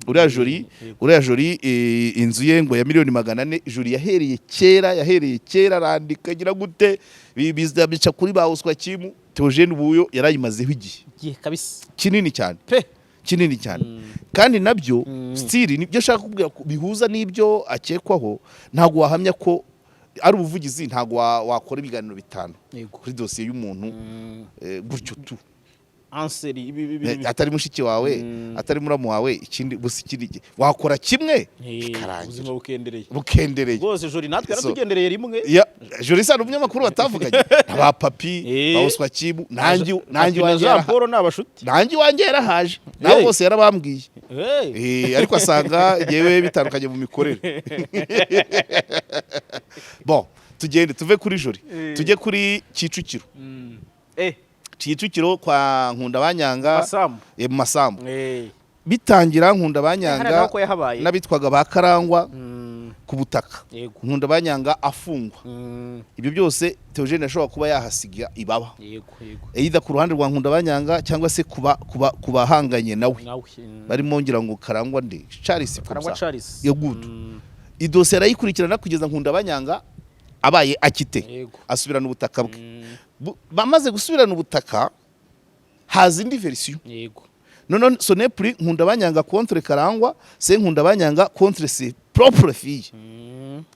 Uriya Jolie, uriya Jolie, inzu ye ngo ya miliyoni 400, Jolie yahereye kera arandika, agira gute, bica kuri ba Oswakimu. Theogene ubuyo yarayimazeho igihe Igihe kabisa. kinini cyane. Pe. Kinini cyane. Kandi nabyo still nibyo ashaka kubwira ko bihuza n'ibyo akekwaho. Ntabwo wahamya ko ari ubuvugizi, ntabwo wakora ibiganiro 5 kuri dosiye y'umuntu gutyo tu. Anseri ibi Atari mushiki wawe, atari muramu wawe, ikindi gusa, ikindi gihe wakora kimwe bikarangira. Ubuzima bukendereye. Bukendereye. Rwose Jolie natwe yaratugendereye rimwe. Ya, Jolie ni umunyamakuru batavuganye na ba Papi, ba Oswakimu, nanjye Papi na iwanjye Jean Paul ni abashuti. Nanjye iwanjye yarahaje nabo bose yarabambwiye. Ariko asanga yewe bitandukanye mu mikorere. Bon, tugende tuve kuri Jolie, tujye kuri Kicukiro. Kicukiro kwa Nkunda Banyanga. Masambu. Mu masambu. Bitangira Nkunda Hariya Banyanga naho ko yahabaye. n'abitwaga ba Karangwa ku butaka. Nkunda Banyanga afungwa. Ibyo byose Theogene ashobora kuba yahasiga ibaba, yego yego either ku ruhande rwa Nkunda Banyanga cyangwa se kuba kubahanganye nawe, Nawe. Barimo ngira ngo Karangwa nde, Charles. Karangwa. Comme ça. Charles. Ya, good. Idosiye arayikurikirana kugeza Nkunda Banyanga abaye acquitté, asubirana ubutaka bwe. Bamaze gusubirana ubutaka, haza indi version. None ce n'est plus Nkunda Banyanga contre Karangwa, c'est Nkunda Banyanga contre ses propres filles.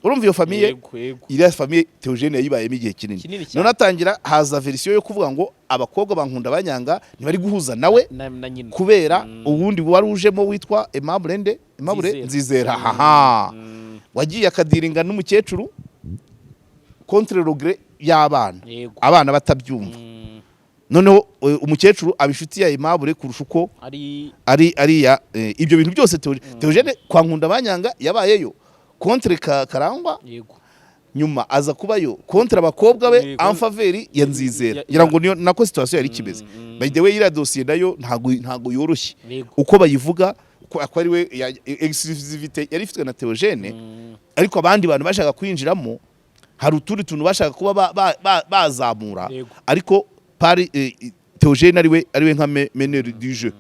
Urumva iyo famille? yego yego Iriya famille Theogene yayibayemo igihe kinini. Kinini cyane. None atangira haza version yo kuvuga ngo abakobwa ba Nkunda Banyanga ntibari guhuza nawe na nyina. Kubera uwundi wari ujemo witwa Aimable nde, Aimable Nzizera. Nzizera, haha, wagiye akadiringa n'umukecuru contre le gré y'abana, abana batabyumva. Noneho umukecuru aba inshuti ya Aimable kurusha uko ari ari ariya. Ibyo bintu byose Theogene kwa Nkunda Banyanga yabayeyo contre Karangwa, nyuma aza kubayo contre abakobwa be en faveur ya Nzizera. Ngira ngo niyo nako situation yari ikimeze. By the way, iriya dosiye nayo ntago yoroshye uko bayivuga, ko ari we exclusivité yari ifitwe na Theogene, ariko abandi bantu bashaka kwinjiramo, hari utundi tuntu bashaka kuba bazamura. Ariko pari Theogene ari we nka meneur du jeu,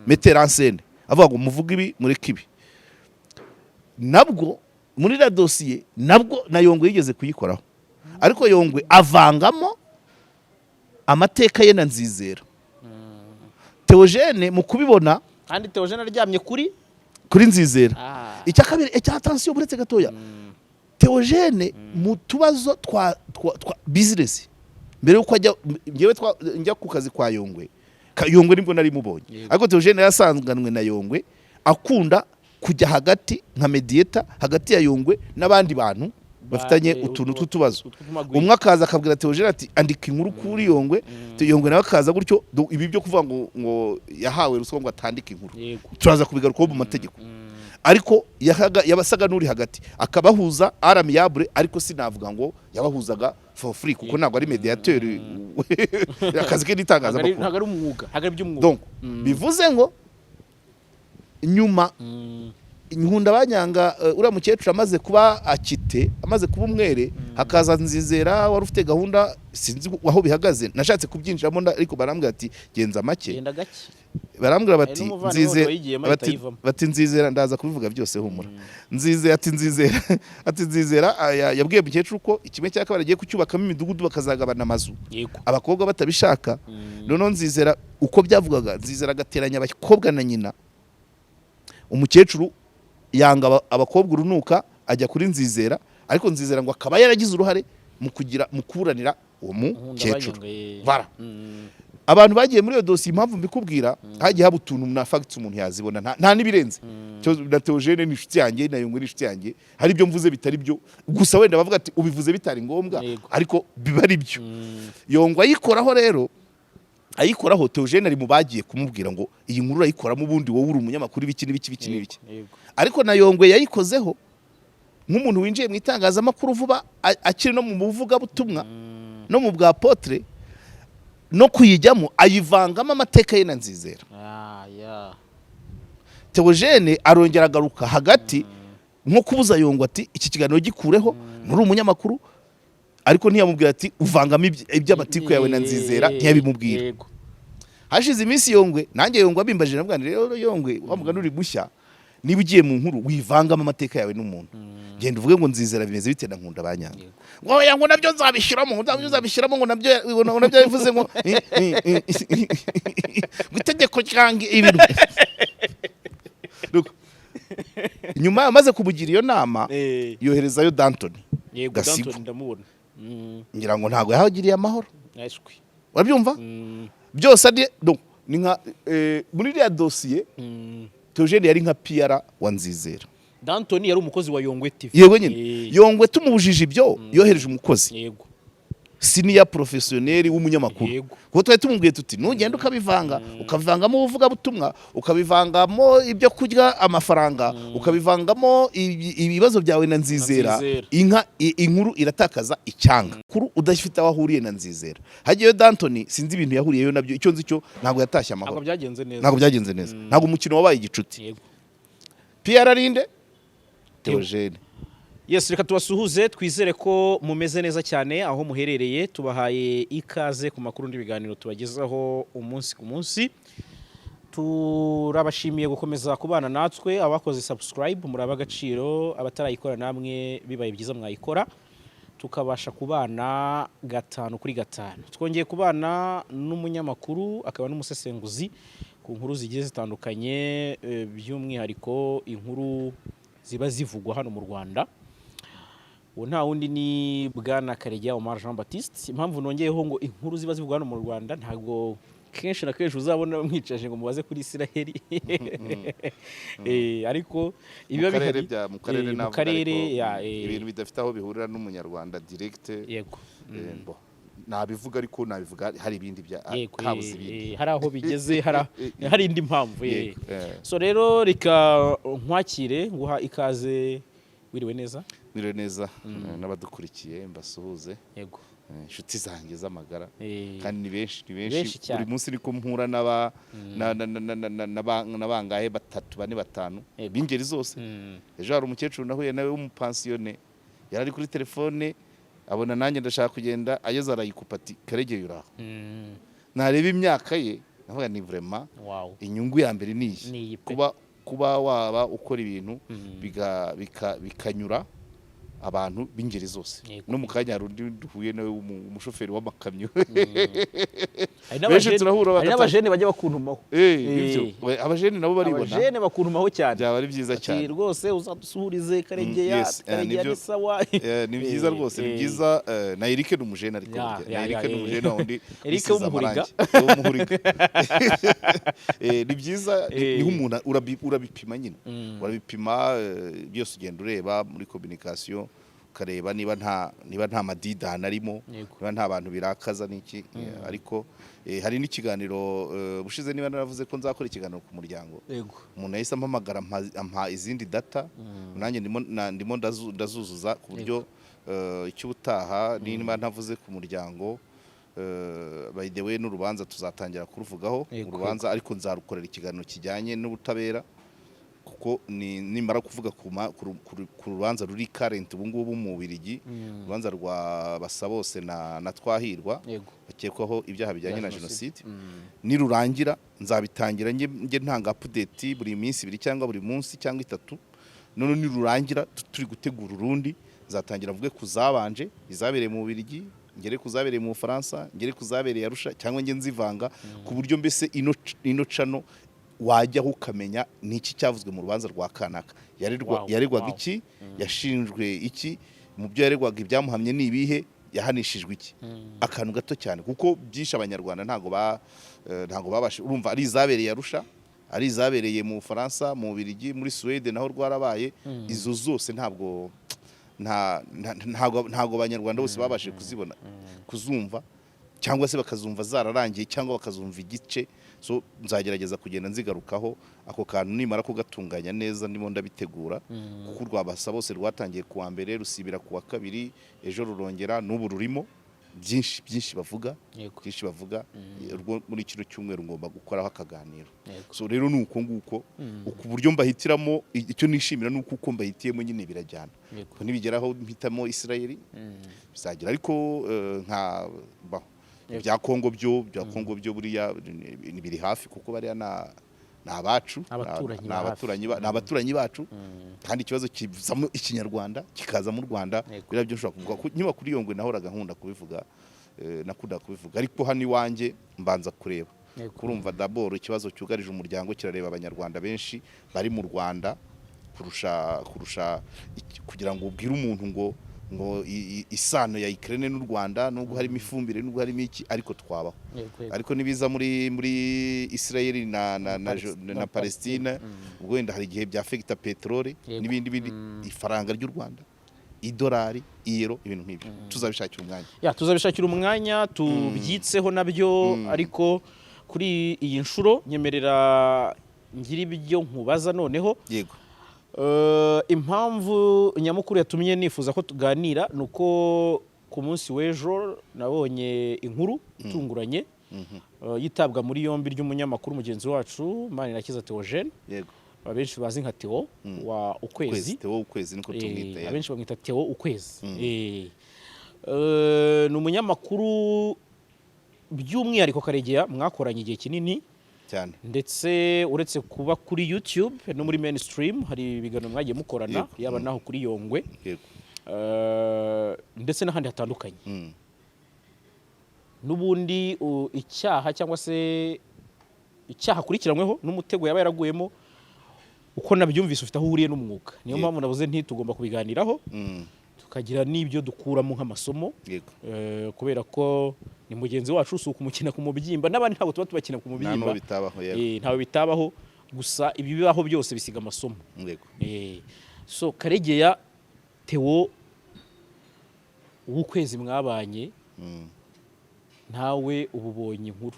metteur en scène, avuga ngo muvuge ibi, mureke ibi. Nabwo muri iriya dosiye nabwo na Yongwe yigeze kuyikoraho, ariko Yongwe avangamo amateka ye na Nzizera. Theogene mu kubibona Kandi Theogene aryamye kuri kuri Nzizera. Icya kabiri, icya attention, buretse gatoya, Theogene mu tubazo twa business mbere yuko ajya, ngewe njya ku kazi kwa Yongwe, Yongwe nibwo nari mubonye. Ariko Theogene yasanganwe na Yongwe akunda kujya hagati nka médiateur hagati ya Yongwe n'abandi bantu bafitanye utuntu tw'utubazo. Utw'utumagwi. Umwe akaza akabwira Theogene ati: "Andika inkuru kuri Yongwe." Yongwe nawe akaza gutyo. Ibi byo kuvuga ngo yahawe ruswa ngo atandike inkuru, turaza kubigarukaho mu mategeko, ariko yabasaga n'uri hagati akabahuza à l'amiable, ariko sinavuga ngo yabahuzaga for free, kuko ntabwo ari médiateur, akazi ke n'itangazamakuru. Ntabwo ari umwuga, ntabwo ari iby'umwuga. Donc bivuze ngo nyuma Nkunda Banyanga, uriya mukecuru amaze kuba acquitté, amaze kuba umwere, hakaza Nzizera wari ufite gahunda, sinzi aho bihagaze, nashatse kubyinjiramo ariko barambwira ati: "Genza make." Genda gake. Barambwira bati N'umuvandimwe Nzizera wundi wayigiyemo ahita bati, ayivamo. bati Nzizera, ndaza kubivuga byose, humura. Nzizera ati Nzizera ati Nzizera yabwiye mukecuru ko kimwe cya kabiri agiye kucyubakamo imidugudu, bakazagabana amazu, abakobwa batabishaka. Noneho Nzizera, uko byavugaga, Nzizera agateranya abakobwa na nyina. Umukecuru yanga abakobwa urunuka, ajya kuri Nzizera, ariko Nzizera ngo akaba yaragize uruhare mu kugira mu kuburanira uwo mukecuru. Voilà. Abantu bagiye muri iyo dosiye, impamvu mbikubwira, hagiye haba utuntu na facts umuntu yazibona, nta n'ibirenze. Na Theogene ni inshuti yanjye, na Yongwe ni inshuti yanjye, hari ibyo mvuze bitari byo gusa, wenda bavuga ati: "Ubivuze bitari ngombwa," ariko biba ari byo. Yongwe ayikoraho rero, ayikoraho, Theogene ari mu bagiye kumubwira ngo: "Iyi nkuru urayikoramo, ubundi wowe uri umunyamakuru, ibiki n'ibiki, ibiki n'ibiki." Ariko na Yongwe yayikozeho nk'umuntu winjiye mu itangazamakuru vuba, akiri no mu buvugabutumwa no mu bwa apôtre, no kuyijyamo ayivangamo amateka ye na Nzizera. Theogene arongera agaruka hagati nko kubuza Yongwe ati: "Iki kiganiro gikureho, nturi umunyamakuru." Ariko ntiyamubwira ati: "Uvangamo iby'amatiku yawe na Nzizera." Ntiyabimubwira. Hashize iminsi Yongwe, nanjye Yongwe abimbajije, navuga nti: "Rero Yongwe, wa mugani uri mushya." Niba ugiye mu nkuru, wivangamo amateka yawe n'umuntu. Genda uvuge ngo Nzizera bimeze bite na Nkunda Banyanga. Ngo oya, ngo nabyo nzabishyiramo, ngo nabyo nzabishyiramo, ngo nabyo bivuze ngo itegeko cyangwa ibintu. Look, nyuma amaze kumugira iyo nama, yoherezayo Danton Gasigwa. Danton ndamubona. Ngira ngo ntabwo yahagiriye amahoro. Ashwi. Urabyumva? Byose ari donc ni nka muri iriya dosiye, Theogene yari nka PR wa Nzizera. Danton yari umukozi wa Yongwe TV. Yego nyine. Yongwe tumubujije ibyo, yohereje umukozi senior professionnel w'umunyamakuru, kuko twari tumubwiye tuti nugenda ukabivanga, ukabivangamo ubuvugabutumwa, ukabivangamo ibyo kurya amafaranga, ukabivangamo ibibazo byawe na Nzizera, Nzizera. Inka inkuru iratakaza icyanga kuru udafite aho ahuriye na Nzizera. Hagiyeyo Dantoni, sinzi ibintu yahuriyeyo nabyo. Icyo nzi cyo, ntabwo yatashye Ntabwo amahoro. byagenze neza. Ntabwo byagenze neza, ntabwo umukino wabaye igicuti. PR arinde Theogene. Yes, reka tubasuhuze, twizere ko mumeze neza cyane aho muherereye. Tubahaye ikaze ku makuru n'ibiganiro tubagezaho umunsi ku munsi. Turabashimiye gukomeza kubana natwe. Abakoze subscribe muri ab'agaciro, abatarayikora namwe bibaye byiza mwayikora, tukabasha kubana gatanu kuri gatanu. Twongeye kubana n'umunyamakuru akaba n'umusesenguzi ku nkuru zigiye zitandukanye, by'umwihariko inkuru ziba zivugwa hano mu Rwanda. Uwo nta wundi ni Bwana Karegeya Omar Jean Baptiste. Impamvu nongeyeho ngo inkuru ziba zivugwa hano mu Rwanda, ntabwo kenshi na kenshi uzabona mwicaje ngo mubaze kuri Isiraheli. Ariko ibiba Mu karere bihari mu karere mu navuga, karere ariko, ya ibintu bidafite aho bihurira n'umunyarwanda direct. Bo, nabivuga, ariko nabivuga hari ibindi bya habuze ibindi. Hari aho bigeze, hari indi mpamvu. Yego, So rero reka nkwakire, nguha ikaze. Wiriwe neza? Mwiriwe neza, n'abadukurikiye mbasuhuze. Inshuti zanjye z'amagara, kandi ni benshi, ni Benshi benshi. cyane. Buri munsi niko mpura n'aba na- na- na- na- na- na- n'abangahe, batatu, bane, batanu, b'ingeri zose. Ejo hari umukecuru nahuye nawe w'umupansiyone, yari ari kuri telefone, abona nanjye ndashaka kugenda, ageze arayikupa ati: "Karegeye, uraho?" Nareba imyaka ye, navuga ni vraiment inyungu ya mbere ni iyi. Ni iyi pe. Kuba waba ukora ibintu bikanyura abantu b'ingeri zose. No mu kanya hari undi duhuye nawe umushoferi w'amakamyo. Hari Benshi turahura hari n'abajene bajya bakuntumaho. Nibyo. We, abajene nabo baribona. Abajene bakuntumaho cyane. Byaba ari byiza Ati cyane. rwose uzadusuhurize Karegeya. Yes, Karegeya nibyo. ni sawa. Ni byiza rwose, ni byiza. Na Eric ni umujene, ariko burya. Na Eric ni umujene wundi Eric wisize w'Umuhuriga. amarangi. W'Umuhuriga. Ni byiza, niho umuntu urabipima nyine, urabipima, byose ugenda ureba muri communication, ukareba niba nta madidani arimo, niba nta bantu birakaza n'iki. Ariko hari n'ikiganiro bushize, niba naravuze ko nzakora ikiganiro ku muryango, umuntu yahise ampamagara, ampa izindi data, nanjye ndimo ndazuzuza ku buryo icy'ubutaha niba ntavuze ku muryango, by the way, n'urubanza tuzatangira kuruvugaho. Urubanza ariko nzarukorera ikiganiro kijyanye n'ubutabera, kuko nimara kuvuga ku rubanza ruri current ubu ngubu mu Bubiligi, urubanza rwa Basabose na Twahirwa bakekwaho ibyaha bijyanye na Bya jenoside, nirurangira nzabitangira njye ntanga update buri minsi 2 cyangwa buri munsi cyangwa 3. None nirurangira turi gutegura urundi, nzatangira mvuge ku zabanje, izabereye mu Bubiligi, ngere ku zabereye mu Bufaransa, ngere ku zabereye Arusha, cyangwa njye nzivanga, ku buryo mbese ino channel wajyaho ukamenya ni iki cyavuzwe mu rubanza rwa kanaka. Yaregwaga iki, yashinjwe iki, mu byo yaregwaga ibyamuhamye ni ibihe, yahanishijwe iki. Akantu gato cyane, kuko byinshi Abanyarwanda ntabwo babashe. Urumva, ari izabereye Arusha, ari izabereye mu Bufaransa, mu Bubiligi, muri Suwede naho rwarabaye, izo zose ntabwo Abanyarwanda bose babashije kuzibona, kuzumva, cyangwa se bakazumva zararangiye, cyangwa bakazumva igice. So nzagerageza kugenda nzigarukaho. Ako kantu nimara kugatunganya neza, ndimo ndabitegura, kuko urwabasa bose rwatangiye kuwa mbere, rusibira kuwa kabiri, ejo rurongera, n'ubu rurimo byinshi byinshi bavuga, byinshi bavuga. Urwo muri kino cyumweru ngomba gukoraho akaganiro. So rero ni uko nguko, uku buryo mbahitiramo. Icyo nishimira ni uko mbahitiyemo nyine birajyana. Nibigeraho mpitamo Israel bizagira, ariko nka bya Kongo byo buriya ni biri hafi, kuko bariya na Ni abacu. Abaturanyi ni ba hafi. Abaturanyi, ni abaturanyi bacu, kandi ikibazo kizamo Ikinyarwanda kikaza mu Rwanda. Biriya byo nshobora kuvuga nyuma kuri Yongwe nahoraga nkunda kubivuga, nakundaga kubivuga, ariko hano iwanjye mbanza kureba. Kurumva d'abord ikibazo cyugarije umuryango kirareba Abanyarwanda benshi bari mu Rwanda kurusha kugira ngo ubwire umuntu ngo isano ya Ukraine n'u Rwanda, nubwo harimo ifumbire, nubwo harimo iki, ariko twabaho. Yego, yego. Ariko nibiza muri Israel na na Palestine, ubwo wenda hari igihe byafekita peteroli n'ibindi bindi, ifaranga ry'u Rwanda, idolari, iyero, ibintu nk'ibyo tuzabishakira umwanya. Ya, tuzabishakira umwanya tubyitseho nabyo, ariko kuri iyi nshuro nyemerera ngira ibyo nkubaza noneho. Yego. Impamvu nyamukuru yatumye nifuza ko tuganira ni uko ku munsi w'ejo nabonye inkuru itunguranye yitabwa muri yombi ry'umunyamakuru mugenzi wacu Manirakiza Theogene, abenshi bazi nka Theo wa Ukwezi. Ukwezi. Theo Ukwezi niko tumwita ya. Abenshi bamwita Theo Ukwezi. Ni umunyamakuru by'umwihariko Karegeya mwakoranye igihe kinini cyane. Ndetse uretse kuba kuri YouTube no muri mainstream hari ibiganiro mwagiye mukorana, yaba naho kuri Yongwe, ndetse n'ahandi hatandukanye. N'ubundi icyaha cyangwa se icyaha akurikiranyweho n'umutego yaba yaraguyemo, uko nabyumvise ufite aho uhuriye n'umwuga, niyo mpamvu navuze nti tugomba kubiganiraho, tukagira n'ibyo dukuramo nk'amasomo, kubera ko ni mugenzi wacu, si ukumukina ku mubyimba, n'abandi ntabwo tuba tubakina ku Nta mubyimba. n'uwo bitabaho, yego. Ntawe bitabaho, gusa ibibaho byose bisiga amasomo. So Karegeya Theo w'Ukwezi mwabanye, ntawe ububonye inkuru.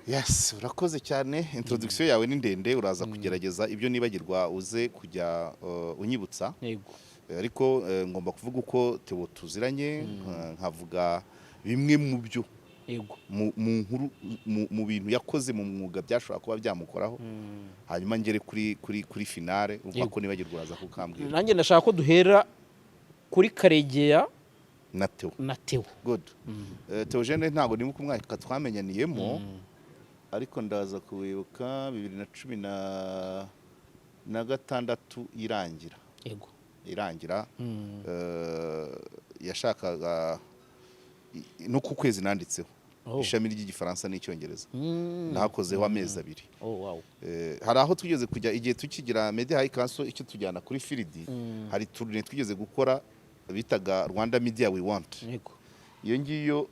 Yes, urakoze cyane. Introduction yawe ni ndende, uraza kugerageza ibyo nibagirwa uze kujya unyibutsa. Yego. Ariko ngomba kuvuga uko Theo tuziranye, nkavuga bimwe mu byo mu nkuru, mu bintu yakoze mu mwuga byashobora kuba byamukoraho, hanyuma ngere kuri finale uvuga ko nibagirwa uraza kukambwira. Nanjye ndashaka ko duhera kuri Karegeya na Theo. Na Theo. Good. Theogene ntabwo nibuka umwaka twamenyaniyemo, ariko ndaza kuwibuka 2016 irangira. Irangira, yashakaga no ku kwezi nanditseho ishami ry'Igifaransa n'Icyongereza, nahakozeho amezi 2. Hari aho twigeze kujya igihe tukigira Media High Council, icyo tujyana kuri field, hari tournée twigeze gukora bitaga Rwanda Media We Want. Iyo ngiyo,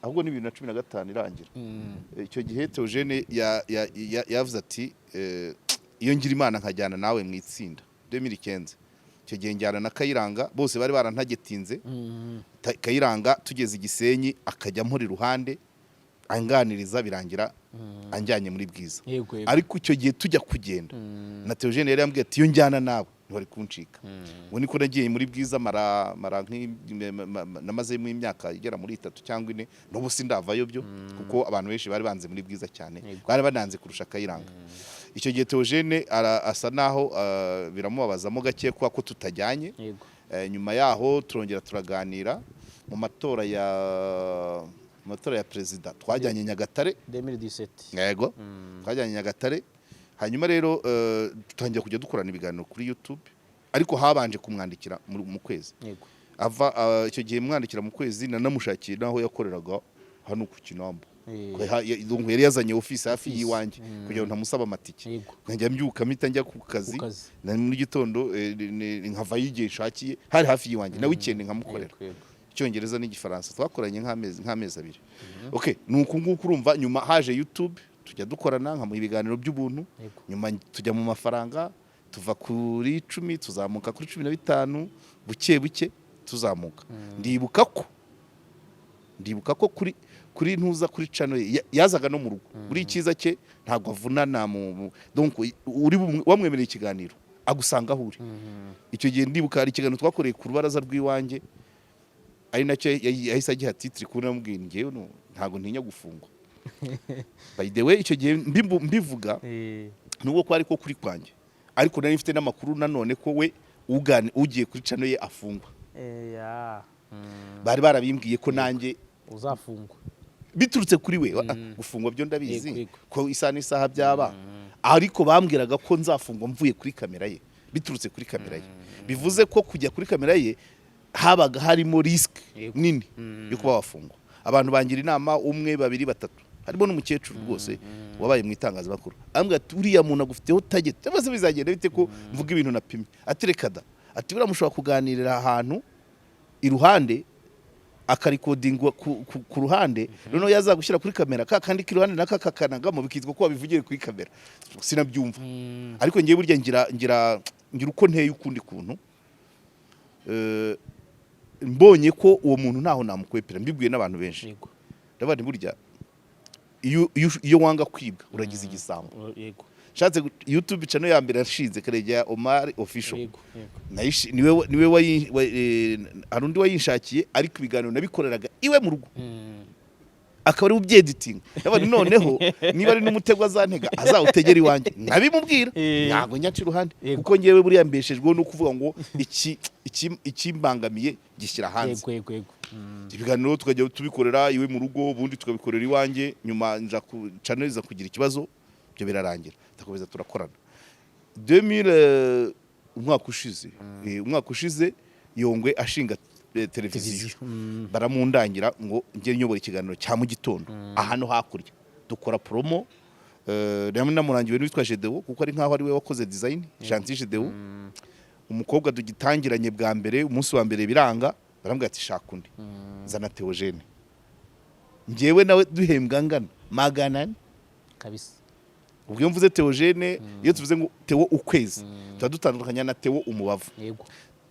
ahubwo ni 2015 irangira. Icyo gihe Theogene yavuze ati iyo ngira Imana nkajyana nawe mu itsinda 2015. Icyo gihe njyana na Kayiranga, bose bari barantagetinze. Kayiranga tugeze i Gisenyi akajya ampora iruhande anganiriza, birangira anjyanye muri Bwiza. yego yego Ariko icyo gihe tujya kugenda na Theogene yari yambwiye ati iyo njyana nawe ntiwari kuncika. Ubu niko nagiye muri Bwiza, mara namazemo imyaka igera muri 3 cyangwa 4, n'ubu sindavayo byo, kuko abantu benshi bari banze muri Bwiza cyane, bari bananze kurusha Kayiranga. Icyo gihe Theogene asa naho biramubabazamo gake kuko ko tutajyanye. Nyuma yaho turongera turaganira mu matora ya perezida, twajyanye Nyagatare. 2017. Yego, twajyanye Nyagatare. Hanyuma rero dutangira kujya dukorana ibiganiro kuri YouTube, ariko habanje kumwandikira mu kwezi. Ava icyo gihe mwandikira mu kwezi, nanamushakiye n'aho yakoreraga hano ku Kinamba. Donc yari yazanye office hafi Office. y'iwanjye kugira ngo ntamusaba amatike, nkajya mbyuka mpita njya ku kazi, Ku kazi. na mu gitondo nkavayo igihe nshakiye, hari hafi y'iwanjye, na weekend nkamukorera. Yego, yego. Icyongereza n'Igifaransa twakoranye nk'amezi 2. Okay, ni uku nguku. Urumva nyuma haje YouTube, tujya dukorana, nkamuha ibiganiro by'ubuntu. Nyuma tujya mu mafaranga, tuva kuri 10 tuzamuka kuri 15, buke buke tuzamuka. Ndibuka ko kuri ntuza kuri channel ye, yazaga no mu rugo. Buri icyiza cye ntabwo avunana donc uri wamwemereye ikiganiro agusanga aho uri. Icyo gihe ndibuka hari ikiganiro twakoreye ku rubaraza rw'iwanjye, ari nacyo yahise agiha titre, kubona namubwiye ngewe ntabwo ntinya gufungwa. By the way, icyo gihe mbivuga, nubwo ko ariko kuri kwanjye, ariko nari mfite n'amakuru nanone ko we ugiye kuri channel ye afungwa. Ya. Bari barabimbwiye ko nanjye Uzafungwa. Biturutse kuri we. Gufungwa byo ndabizi Yego, yego. ko isaha n'isaha byaba, ariko bambwiraga ko nzafungwa mvuye kuri kamera ye, biturutse kuri kamera ye. Bivuze ko kujya kuri kamera ye habaga harimo risque nini yo kuba wafungwa. Abantu bangira inama, umwe, babiri, batatu, harimo n'umukecuru rwose wabaye mu itangazamakuru, ambwira ati: "Uriya muntu agufiteho target." Cyangwa se bizagenda bite ko mvuga ibintu napimye? Ati: "Reka da." Ati: "Buriya mushobora kuganirira ahantu iruhande, akarikodingwa ku ruhande, noneho yazagushyira kuri kamera, ka kandi k'iruhande naka kakanagamo, bikitwa ko wabivugiye kuri kamera." Sinabyumva, ariko ngewe burya ngira uko nteye ukundi kuntu. Mbonye ko uwo muntu ntaho namukwepera, mbibwiye n'abantu benshi. Ndavuga nti burya iyo wanga kwibwa uragize igisambo. Nshatse YouTube channel ya mbere yashinze, Karegeya Omar Official, yego yego niwe hari undi wayinshakiye, ariko ibiganiro nabikoreraga iwe mu rugo, akaba ari ubyeditinga. Ndavuga nti noneho niba ari n'umutego azantega, azawutegera iwanjye, nkabimubwira. Ntabwo nyaca iruhande, kuko ngewe buriya mbeshejweho no kuvuga ngo iki ikimbangamiye gishyira hanze. yego yego yego Ibiganiro tukajya tubikorera iwe mu rugo, ubundi tukabikorera iwanjye. Nyuma nza ku channel iza kugira ikibazo, ibyo birarangira, tugakomeza turakorana. 2000, umwaka ushize Yongwe ashinga televiziyo, baramundangira ngo njye nyobora ikiganiro cya mu gitondo ahantu hakurya, dukora promo. Namwe namurangiwe n'uwitwa Gedewo, kuko ari nkaho ari we wakoze design, Gentil Gedewo. Umukobwa tugitangiranye bwa mbere, umunsi wa mbere biranga, barambwira ati: "Shaka undi, zana Theogene." Njyewe nawe duhembwa angana, 400. Kabisa. Ubwo iyo mvuze Theogene, iyo tuvuze ngo Theo ukwezi, tuba dutandukanya na Theo umubavu.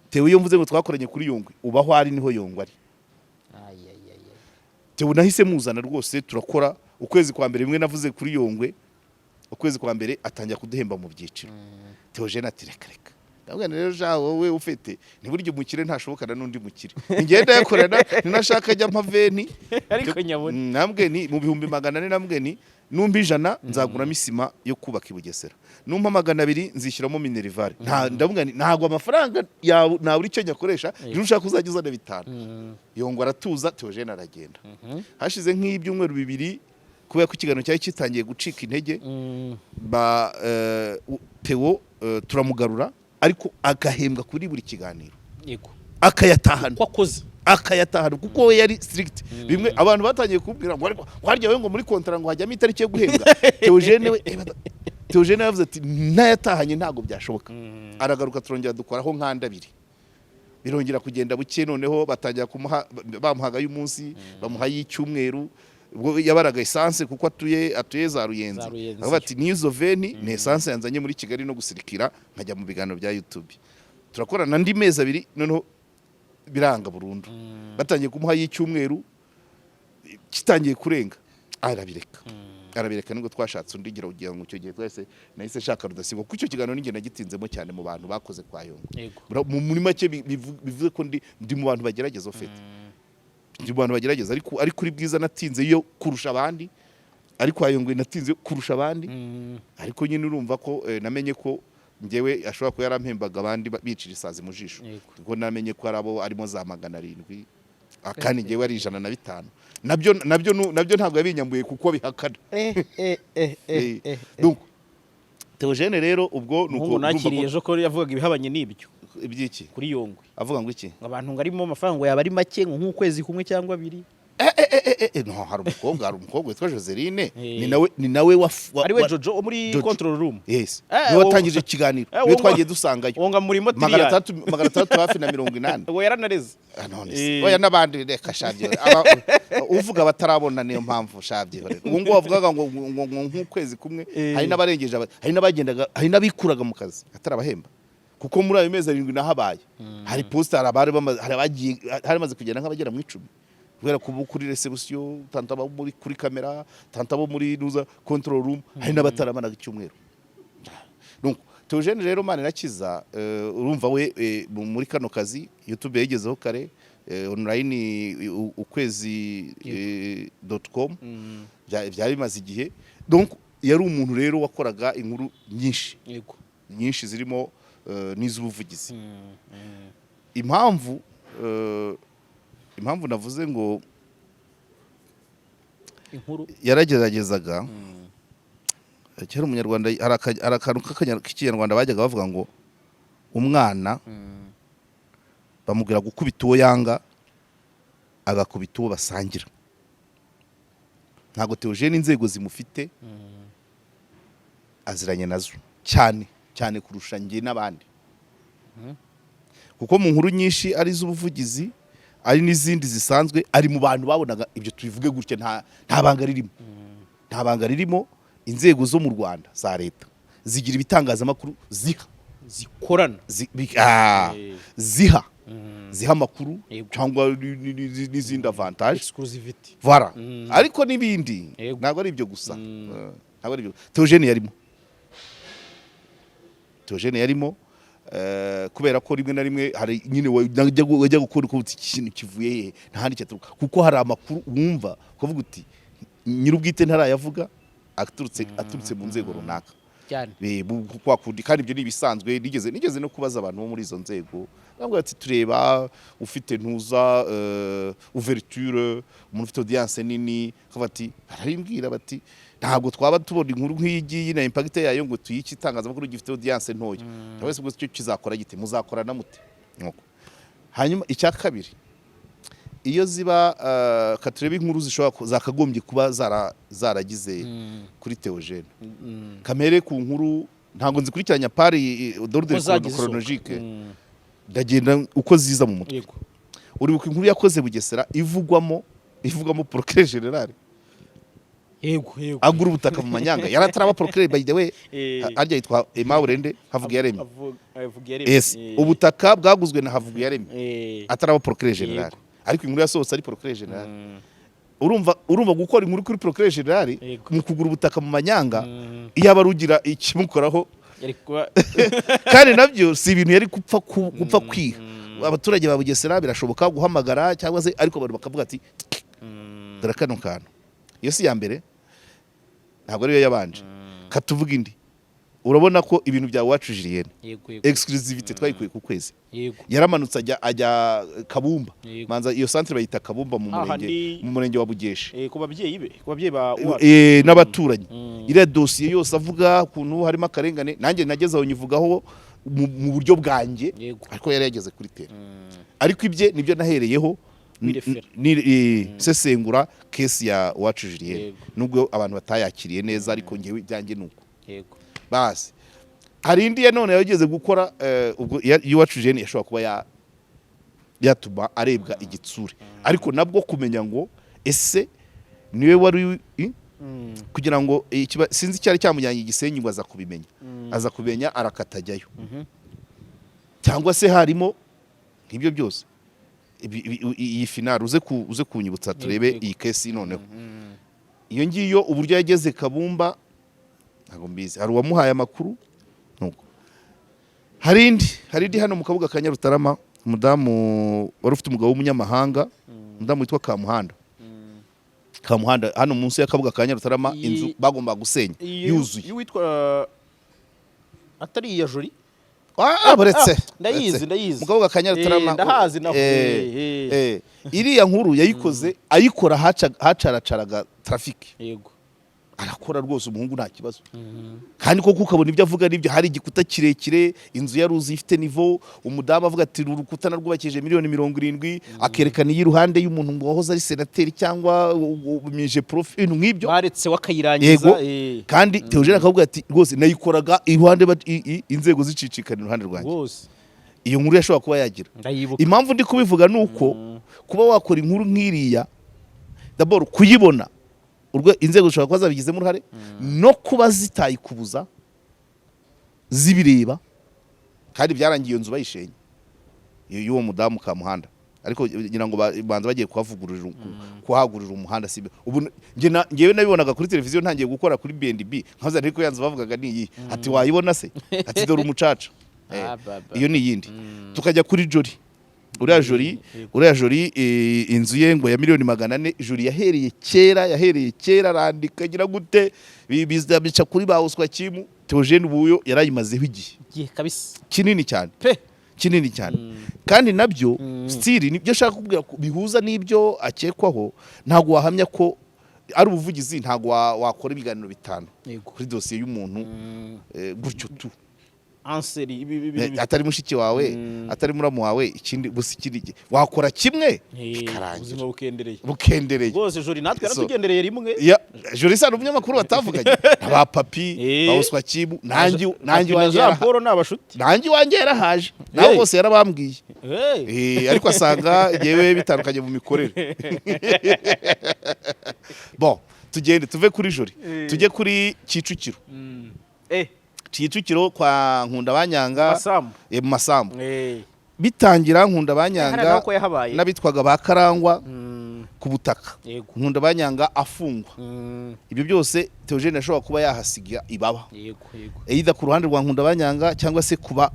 Theo, iyo mvuze ngo twakoranye kuri Yongwe, uba aho ari niho Yongwe ari. Ay, ay, ay, ay. Theo nahise muzana rwose, turakora. Ukwezi kwa mbere, bimwe navuze kuri Yongwe, ukwezi kwa mbere atangira kuduhemba mu byiciro. Theogene ati: "Reka reka." Ndavuga nti: "Rero ja wowe ufite ntiburya umukire ntashobokana n'undi mukire, ngenda yakorana ninashaka ajya mpa 20." Ariko nyabona. Nambwe ni mu 400,000, nambwe ni numpa 100 nzaguramo isima yo kubaka i Bugesera, numpa 200 nzishyiramo minerval. Nta, ndavuga nti ntabwo amafaranga yawe nabura icyo nyakoresha, niba ushaka uzajya uzana 5. Yongwa aratuza, Theogene aragenda. Hashize nk'ibyumweru 2, kubera ko ikiganiro cyari kitangiye gucika intege, ba Theo turamugarura, ariko agahembwa kuri buri kiganiro, akayatahana. Ko akoze. Akayatahana, kuko we yari strict. Bimwe abantu batangiye kubwira ngo: "Ariko harya we ngo muri contrat ngo hajyamo itariki yo guhembwa?" Theogene we, Theogene yavuze ati: "Ntayatahanye ntabwo byashoboka." Aragaruka, turongera dukoraho nk'andi abiri, birongera kugenda buke. Noneho batangira kumuha, bamuhaga y'umunsi, bamuha y'icyumweru. Ubwo yabaraga essence, kuko atuye za Ruyenzi. Za Ruyenzi. Avuga ati: "N'izo 20 ni essence yanzanye muri Kigali no gusirikira nkajya mu biganiro bya YouTube." Turakorana andi mezi 2, noneho biranga burundu. Batangiye kumuha y'icyumweru, kitangiye kurenga arabireka, arabireka. Nibwo twashatse undi. Ngira kugira ngo icyo gihe twese nahise nshaka Rudasigwa, kuko icyo kiganiro ninjye nagitinzemo cyane mu bantu bakoze kwa Yongwe. Muri make bivuze ko ndi mu bantu bagerageza, ufite ndi mu bantu bagerageza, ariko ari kuri Bwiza natinze yo kurusha abandi, ariko kwa Yongwe natinze kurusha abandi. Ariko nyine urumva ko namenye ko njyewe ashobora kuba yarampembaga abandi bicira isazi mu jisho, kuko namenye ko ari abo arimo za 700, kandi njyewe ari 105. Nabyo ntabwo yabinyambuye kuko bihakana. Donc Theogene rero ubwo nuko Umuhungu urumva nakiriye ko ejo ko yavugaga ibihabanye n'ibyo iby'iki? Kuri Yongwe. Avuga ngo iki? Ngo abantu ngo arimo amafaranga ngo yaba ari make, ngo nk'ukwezi kumwe cyangwa abiri. No, hari umukobwa witwa Joseline. Ni nawe Ari we Jojo wo muri Jojo. control room? Yes. Eh, niwe watangije ikiganiro, niwe twagiye dusangayo. Uwo ngo murimo Magana tiriyari. atandatu, 600 hafi na 80. Uwo yaranareze. Ah, none se oya, n'abandi reka shabye. Uvuga batarabona, niyo mpamvu shabye. Ubu ngubu wavugaga ngo nk'ukwezi kumwe. Hari n'abarengeje, hari n'abagendaga, hari n'abikuraga mu kazi atarabahemba, kuko muri ayo mezi 7 nahabaye hari poste, hari abari bamaze, hari abagiye, hari bamaze kugenda nk'abagera mu 10, kubera kuba kuri reception, tanta abo muri kuri kamera, tanta abo muri nuza control room, hari n'abataramaraga icyumweru. Donc Theogene rero Manirakiza, urumva we muri kano kazi YouTube yayigezeho kare, online ukwezi .com byari bimaze igihe. Donc yari umuntu rero wakoraga inkuru nyinshi, nyinshi zirimo n'iz'ubuvugizi. Impamvu navuze ngo Inkuru. Yarageragezaga kera umunyarwanda, hari akantu k'ikinyarwanda bajyaga bavuga ngo umwana bamubwira gukubita uwo yanga, agakubita uwo basangira. Ntabwo Theogene inzego zimufite aziranye nazo cyane cyane kurusha njye n'abandi, kuko mu nkuru nyinshi ari iz'ubuvugizi, ari n'izindi zisanzwe, ari mu bantu babonaga ibyo. Tubivuge gutya, nta banga ririmo, nta banga ririmo. Inzego zo mu Rwanda za leta zigira ibitangazamakuru ziha Zikorana. Ziha amakuru cyangwa n'izindi avantage. Exclusivity. Voilà. Ariko n'ibindi. Ntabwo ari ibyo gusa. Ntabwo ari ibyo. Theogene yarimo, Theogene yarimo, kubera ko rimwe na rimwe hari nyine wajya gukora uko uti iki kintu kivuye hehe, nta handi cyaturuka, kuko hari amakuru wumva ukavuga uti nyir'ubwite ntarayavuga, aturutse mu nzego runaka. Kwa kundi kandi ibyo ni ibisanzwe. Nigeze no kubaza abantu bo muri izo nzego, bambwira ati tureba ufite ntuza ouverture, umuntu ufite audience nini. Akavuga ati barabimbwira bati ntabwo twaba tubona inkuru nk'iyi ngiyi na impact yayo ngo tuyike itangazamakuru gifite audience ntoya. Cyangwa se ubwo icyo kizakora gite, muzakorana mute? Nuko. Hanyuma icya kabiri, iyo ziba katurebe inkuru zishobora zakagombye kuba zaragize kuri Theogene, kamere ku nkuru ntabwo nzikurikiranya pari d'ordre Uko zagiye zisohoka. chronologique, ndagenda uko ziza mu mutwe. Uribuka inkuru yakoze Bugesera ivugwamo procureur général Yego. agura ubutaka mu manyanga, yari ataraba procureur, by the way. Harya yitwa Aimable nde? Havugiyaremye. Havugiyaremye. Yes. Ubutaka bwaguzwe na Havugiyaremye ataraba procureur général, ariko inkuru yasohotse ari procureur général. Urumva gukora inkuru kuri procureur général mu kugura ubutaka mu manyanga, iyo aba arugira ikimukoraho. Yari kuba Kandi nabyo si ibintu yari gupfa kwiha abaturage ba Bugesera. Birashoboka guhamagara cyangwa se, ariko abantu bakavuga ati dore kano kantu. Iyo si iya mbere, ntabwo ariyo yabanje. Katuvuga indi. Urabona ko ibintu bya Uwacu Julienne, yego exclusivité twayikuye ku Kwezi. Yaramanutse ajya Kabumba. Manza iyo centre bayita Kabumba mu Aha murenge mu murenge wa Bugeshi. Ku babyeyi be, ku babyeyi ba Uwacu. N'abaturanyi. Iriya dosiye yose avuga ukuntu harimo akarengane, nanjye nageze aho nyivugaho mu buryo bwanjye, ariko yari yageze kuri terrain. Ariko ibye nibyo nahereyeho Wirefera. sesengura case ya Uwacu Julienne, nubwo abantu batayakiriye neza, ariko ngewe ibyanjye nuko basi. Hari indi ya none yageze gukora, ubwo Iwacu Julienne yashobora kuba yatuma arebwa igitsure, ariko nabwo kumenya ngo ese niwe wari kugira ngo sinzi icyari cyamujyanye i Gisenyi ngo aza kubimenya, aza kubimenya arakata ajyayo, cyangwa se harimo nk'ibyo byose. Iyi finale uze kunyibutsa turebe iyi case noneho. Iyo ngiyo uburyo yageze Kabumba ntabwo mbizi, hari uwamuhaye amakuru. Nuko hari indi hano mu Kabuga ka Nyarutarama, umudamu wari ufite umugabo w'umunyamahanga, umudamu witwa Kamuhanda. Kamuhanda hano munsi y'Akabuga ka Nyarutarama, inzu bagombaga gusenya yuzuye. Y'uwitwa atari iya Jori? Ah, buretse. Ndayizi. Buretse. Ndayizi. Mu Kabuga ka Nyarutarama. Ndahazi naho. Iriya nkuru yayikoze ayikora hacaracaraga traffic. Arakora rwose umuhungu nta kibazo, kandi koko ukabona ibyo avuga nibyo. Hari igikuta kirekire, inzu yaruzuye ifite niveau. Umudamu avuga ati uru rukuta narwubakishije miliyoni 70, akerekana iyi iruhande y'umuntu ngo wahoze ari senateri cyangwa mije prof, ibintu nk'ibyo. Baretse wakayirangiza. Yego. Kandi Theogene akavuga ati rwose nayikoraga iruhande inzego zicicikana iruhande rwanjye. Iyo nkuru yashobora kuba yagira Ndayibuka. Impamvu ndi kubivuga ni uko kuba wakora inkuru nk'iriya, d'abord kuyibona inzego zishobora kuba zabigizemo uruhare, no kuba zitayikubuza zibireba, kandi byarangiye iyo nzu bayishenye, iyo y'uwo mudamu Kamuhanda. Ariko ngira ngo banza bagiye kuhavugururira, kuhagurira umuhanda. Si ubu njyewe nabibonaga kuri televiziyo ntangiye gukora kuri B&B, nkaza ariko ya nzu bavugaga ni iyi, ati wayibona se, ati dore umucaca. Ah, baba. Iyo ni iyindi. Tukajya kuri Jori, uriya Jori, uriya Jori, inzu ye ngo ya miliyoni 400. Jori yahereye kera arandika agira gute, bica kuri ba Oswakimu. Theogene ubuyo yarayimazeho igihe Igihe kabisa. kinini cyane. Pe. Kinini cyane. Kandi nabyo still nibyo ashaka kubwira ko bihuza n'ibyo akekwaho. Ntabwo wahamya ko Ari ubuvugizi, ntabwo wakora ibiganiro 5 kuri dosiye y'umuntu gutyo tu. Anseri ibi Atari mushiki wawe, atari muramu wawe, ikindi gusa, ikindi gihe wakora kimwe bikarangira. Ubuzima bukendereye. Bukendereye. Rwose Jori natwe yaratugendereye rimwe. Ya, Jori ni umunyamakuru batavuganye ba Papi, ba Uswakimu, nanjye Papi na iwanjye Jean Paul ni abashuti. Nanjye iwanjye yarahaje nabo bose yarabambwiye. Ariko asanga yewe bitandukanye mu mikorere. Bon, tugende tuve kuri Jori, tujye kuri Kicukiro. Kicukiro kwa Nkunda Banyanga. Masambu. Mu masambu. Bitangira Nkunda Hari Banyanga naho ko yahabaye. n'abitwaga ba Karangwa ku butaka. Nkunda Banyanga afungwa. Ibyo byose Theogene ashobora kuba yahasiga ibaba, yego yego either ku ruhande rwa Nkunda Banyanga cyangwa se kuba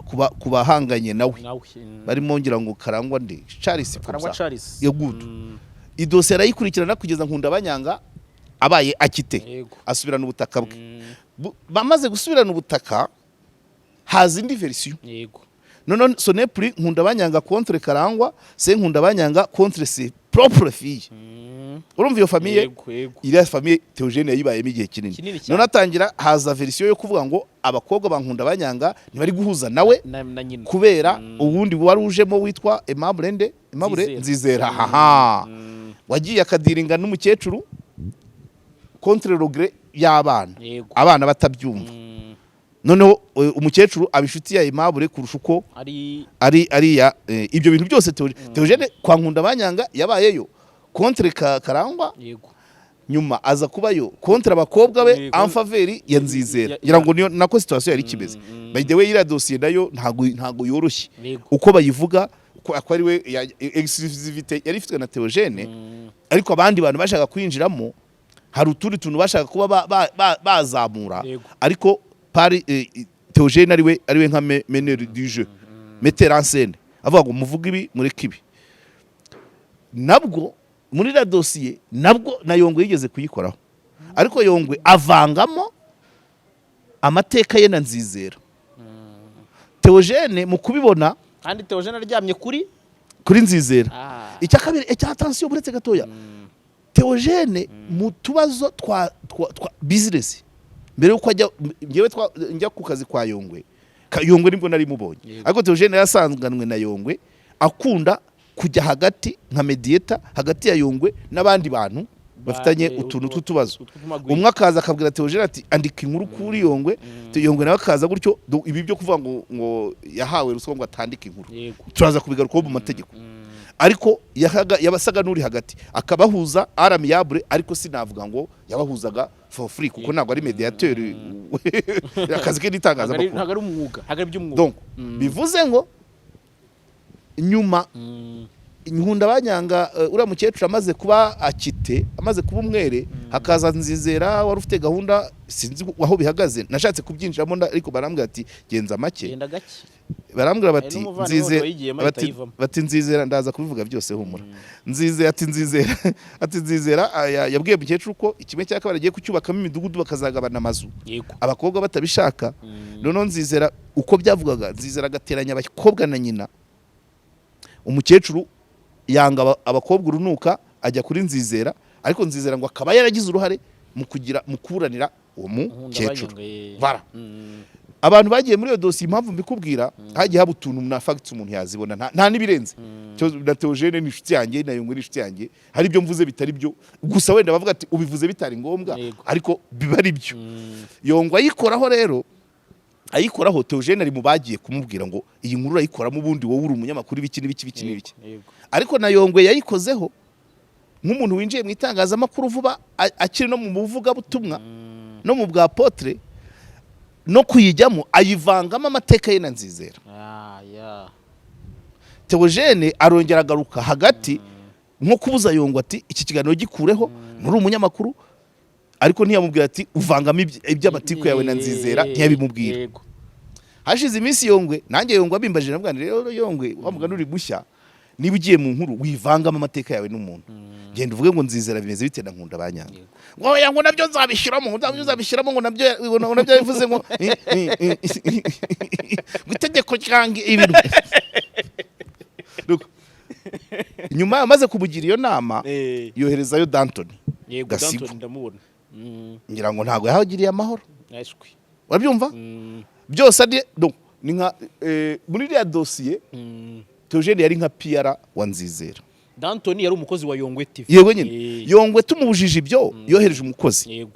bahanganye nawe, nawe. Barimo ngira ngo Karangwa nde, Charles. Karangwa. Comme ça. Charles. Yo, good. Idosiye arayikurikirana kugeza Nkunda Banyanga abaye acquitté, asubirana ubutaka bwe. Bamaze gusubirana ubutaka, haza indi version. None ce n'est plus Nkunda Banyanga contre Karangwa, c'est Nkunda Banyanga contre ses propres filles. Urumva iyo famille? yego yego Iriya famille Theogene yayibayemo igihe kinini. Kinini cyane. None atangira haza version yo kuvuga ngo abakobwa ba Nkunda Banyanga ntibari guhuza nawe na nyina. Kubera uwundi wari ujemo witwa Aimable nde, Aimable Nzizera. Nzizera, haha, wagiye akadiringa n'umukecuru contre le gré y'abana, abana batabyumva. Noneho umukecuru aba inshuti ya Aimable kurusha uko ari ari ariya. Ibyo bintu byose Theogene kwa Nkunda Banyanga yabayeyo contre Karangwa, nyuma aza kubayo contre abakobwa be en faveur ya Nzizera. Ngira ngo niyo nako situation yari ikimeze. By the way, iriya dosiye nayo ntago yoroshye uko bayivuga, ko ari we exclusivité yari ifitwe na Theogene, ariko abandi bantu bashaka kwinjiramo, hari utundi tuntu bashaka kuba bazamura, ariko pari Theogene ariwe nka meneur du jeu, metteur en scène, avuga ngo muvuge ibi, mureke ibi. Nabwo muri la dosiye nabwo na Yongwe yigeze kuyikoraho, ariko Yongwe avangamo amateka ye na Nzizera. Theogene mu kubibona Kandi Theogene aryamye kuri kuri Nzizera. Icya kabiri, icya attention, buretse gatoya, Theogene mu tubazo twa business mbere yuko ajya, ngewe njya ku kazi kwa Yongwe, Yongwe nibwo nari mubonye. Ariko Theogene yasanganwe na Yongwe akunda kujya hagati nka mediator hagati ya Yongwe n'abandi bantu bafitanye utuntu tw'utubazo. Utw'utumagwi. Umwe akaza akabwira Theogene ati: "Andika inkuru kuri Yongwe." Yongwe nawe akaza gutyo. Ibi byo kuvuga ngo yahawe ruswa ngo atandike inkuru, turaza kubigarukaho mu mategeko, ariko yabasaga n'uri hagati akabahuza à l'amiable, ariko sinavuga ngo yabahuzaga for free, kuko ntabwo ari mediateur, akazi ke n'itangazamakuru. Ntabwo ari umwuga, ntabwo ari iby'umwuga. Donc bivuze ngo nyuma Nkunda Banyanga, uriya mukecuru amaze kuba acquitté, amaze kuba umwere, hakaza Nzizera wari ufite gahunda, sinzi aho bihagaze, nashatse kubyinjiramo ariko barambwira ati: "Genza make." Genda gake. Barambwira bati N'umuvandimwe Nzizera wayigiyemo ahita bati, ayivamo. Bati Nzizera, ndaza kubivuga byose, humura. Nzizera ati Nzizera ati Nzizera yabwiye mukecuru ko kimwe cya kabiri agiye kucyubakamo imidugudu, bakazagabana amazu, abakobwa batabishaka. Noneho Nzizera, uko byavugaga, Nzizera agateranya abakobwa na nyina. Umukecuru yanga abakobwa urunuka, ajya kuri Nzizera, ariko Nzizera ngo akaba yaragize uruhare mu kugira mu kuburanira uwo mukecuru. Bara abantu bagiye muri iyo dosiye, impamvu mbikubwira, hagiye haba utuntu na facts umuntu yazibona, nta n'ibirenze. Na Theogene ni inshuti yanjye, na Yongwe ni inshuti yanjye, hari ibyo mvuze bitari byo gusa, wenda bavuga ati ubivuze bitari ngombwa, ariko biba ari byo. Yongwe ayikoraho rero, ayikoraho, Theogene ari mu bagiye kumubwira ngo iyi nkuru urayikoramo, ubundi wowe uri umunyamakuru, ibiki n'ibiki, ibiki n'ibiki. Ariko na Yongwe yayikozeho nk'umuntu winjiye mu itangazamakuru vuba, akiri no mu buvugabutumwa no mu bwa apôtre, no kuyijyamo ayivangamo amateka ye na Nzizera. Theogene arongera agaruka hagati nko kubuza Yongwe ati: "Iki kiganiro gikureho, nturi umunyamakuru." Ariko ntiyamubwira ati: "Uvangamo iby'amatiku yawe na Nzizera." Ntiyabimubwira. Hashize iminsi Yongwe, nanjye Yongwe abimbajije, navuga nti: "Rero Yongwe, wa mugani uri mushya, niba ugiye mu nkuru wivangamo amateka yawe n'umuntu, genda uvuge ngo Nzizera bimeze bite na Nkunda Banyanga." Ngo oya, ngo nabyo nzabishyiramo, ngo nabyo nzabishyiramo, ngo nabyo bivuze ngo itegeko cyangwa ibintu. Look, nyuma amaze kumugira iyo nama, yoherezayo Dantoni. Yego. Gasigwa. Danton ndamubona. Ngira ngo ntabwo yahagiriye amahoro. Ashwi. Urabyumva? Byose ari donc ni nka muri iriya dosiye, Theogene yari nka PR wa Nzizera. Danton yari umukozi wa Yongwe TV. Yego nyine. Yongwe tumubujije ibyo, yohereje umukozi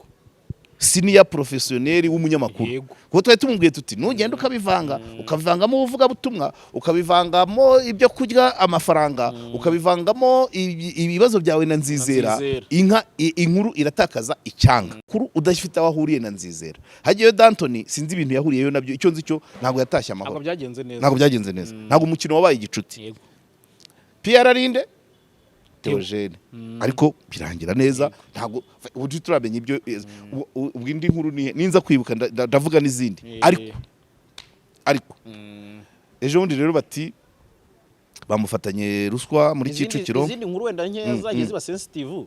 senior professionnel w'umunyamakuru, kuko twari tumubwiye tuti nugenda ukabivanga, ukabivangamo ubuvugabutumwa, ukabivangamo ibyo kurya amafaranga, ukabivangamo ibibazo byawe na Nzizera, Nzizera. Inka inkuru iratakaza icyanga kuru udafite aho ahuriye na Nzizera. Hagiyeyo Dantoni, sinzi ibintu yahuriyeyo nabyo. Icyo nzi cyo, ntabwo yatashye Ntabwo amahoro. byagenze neza. Ntabwo byagenze neza, ntabwo umukino wabaye igicuti. PR arinde Theogene, ariko birangira neza. Ntabwo ubu turamenya ibyo. Ubwo indi nkuru ni ninza kwibuka ndavuga n'izindi. Ariko ejo bundi rero bati bamufatanye ruswa muri Kicukiro. Izindi nkuru wenda nkeya zagiye ziba sensitive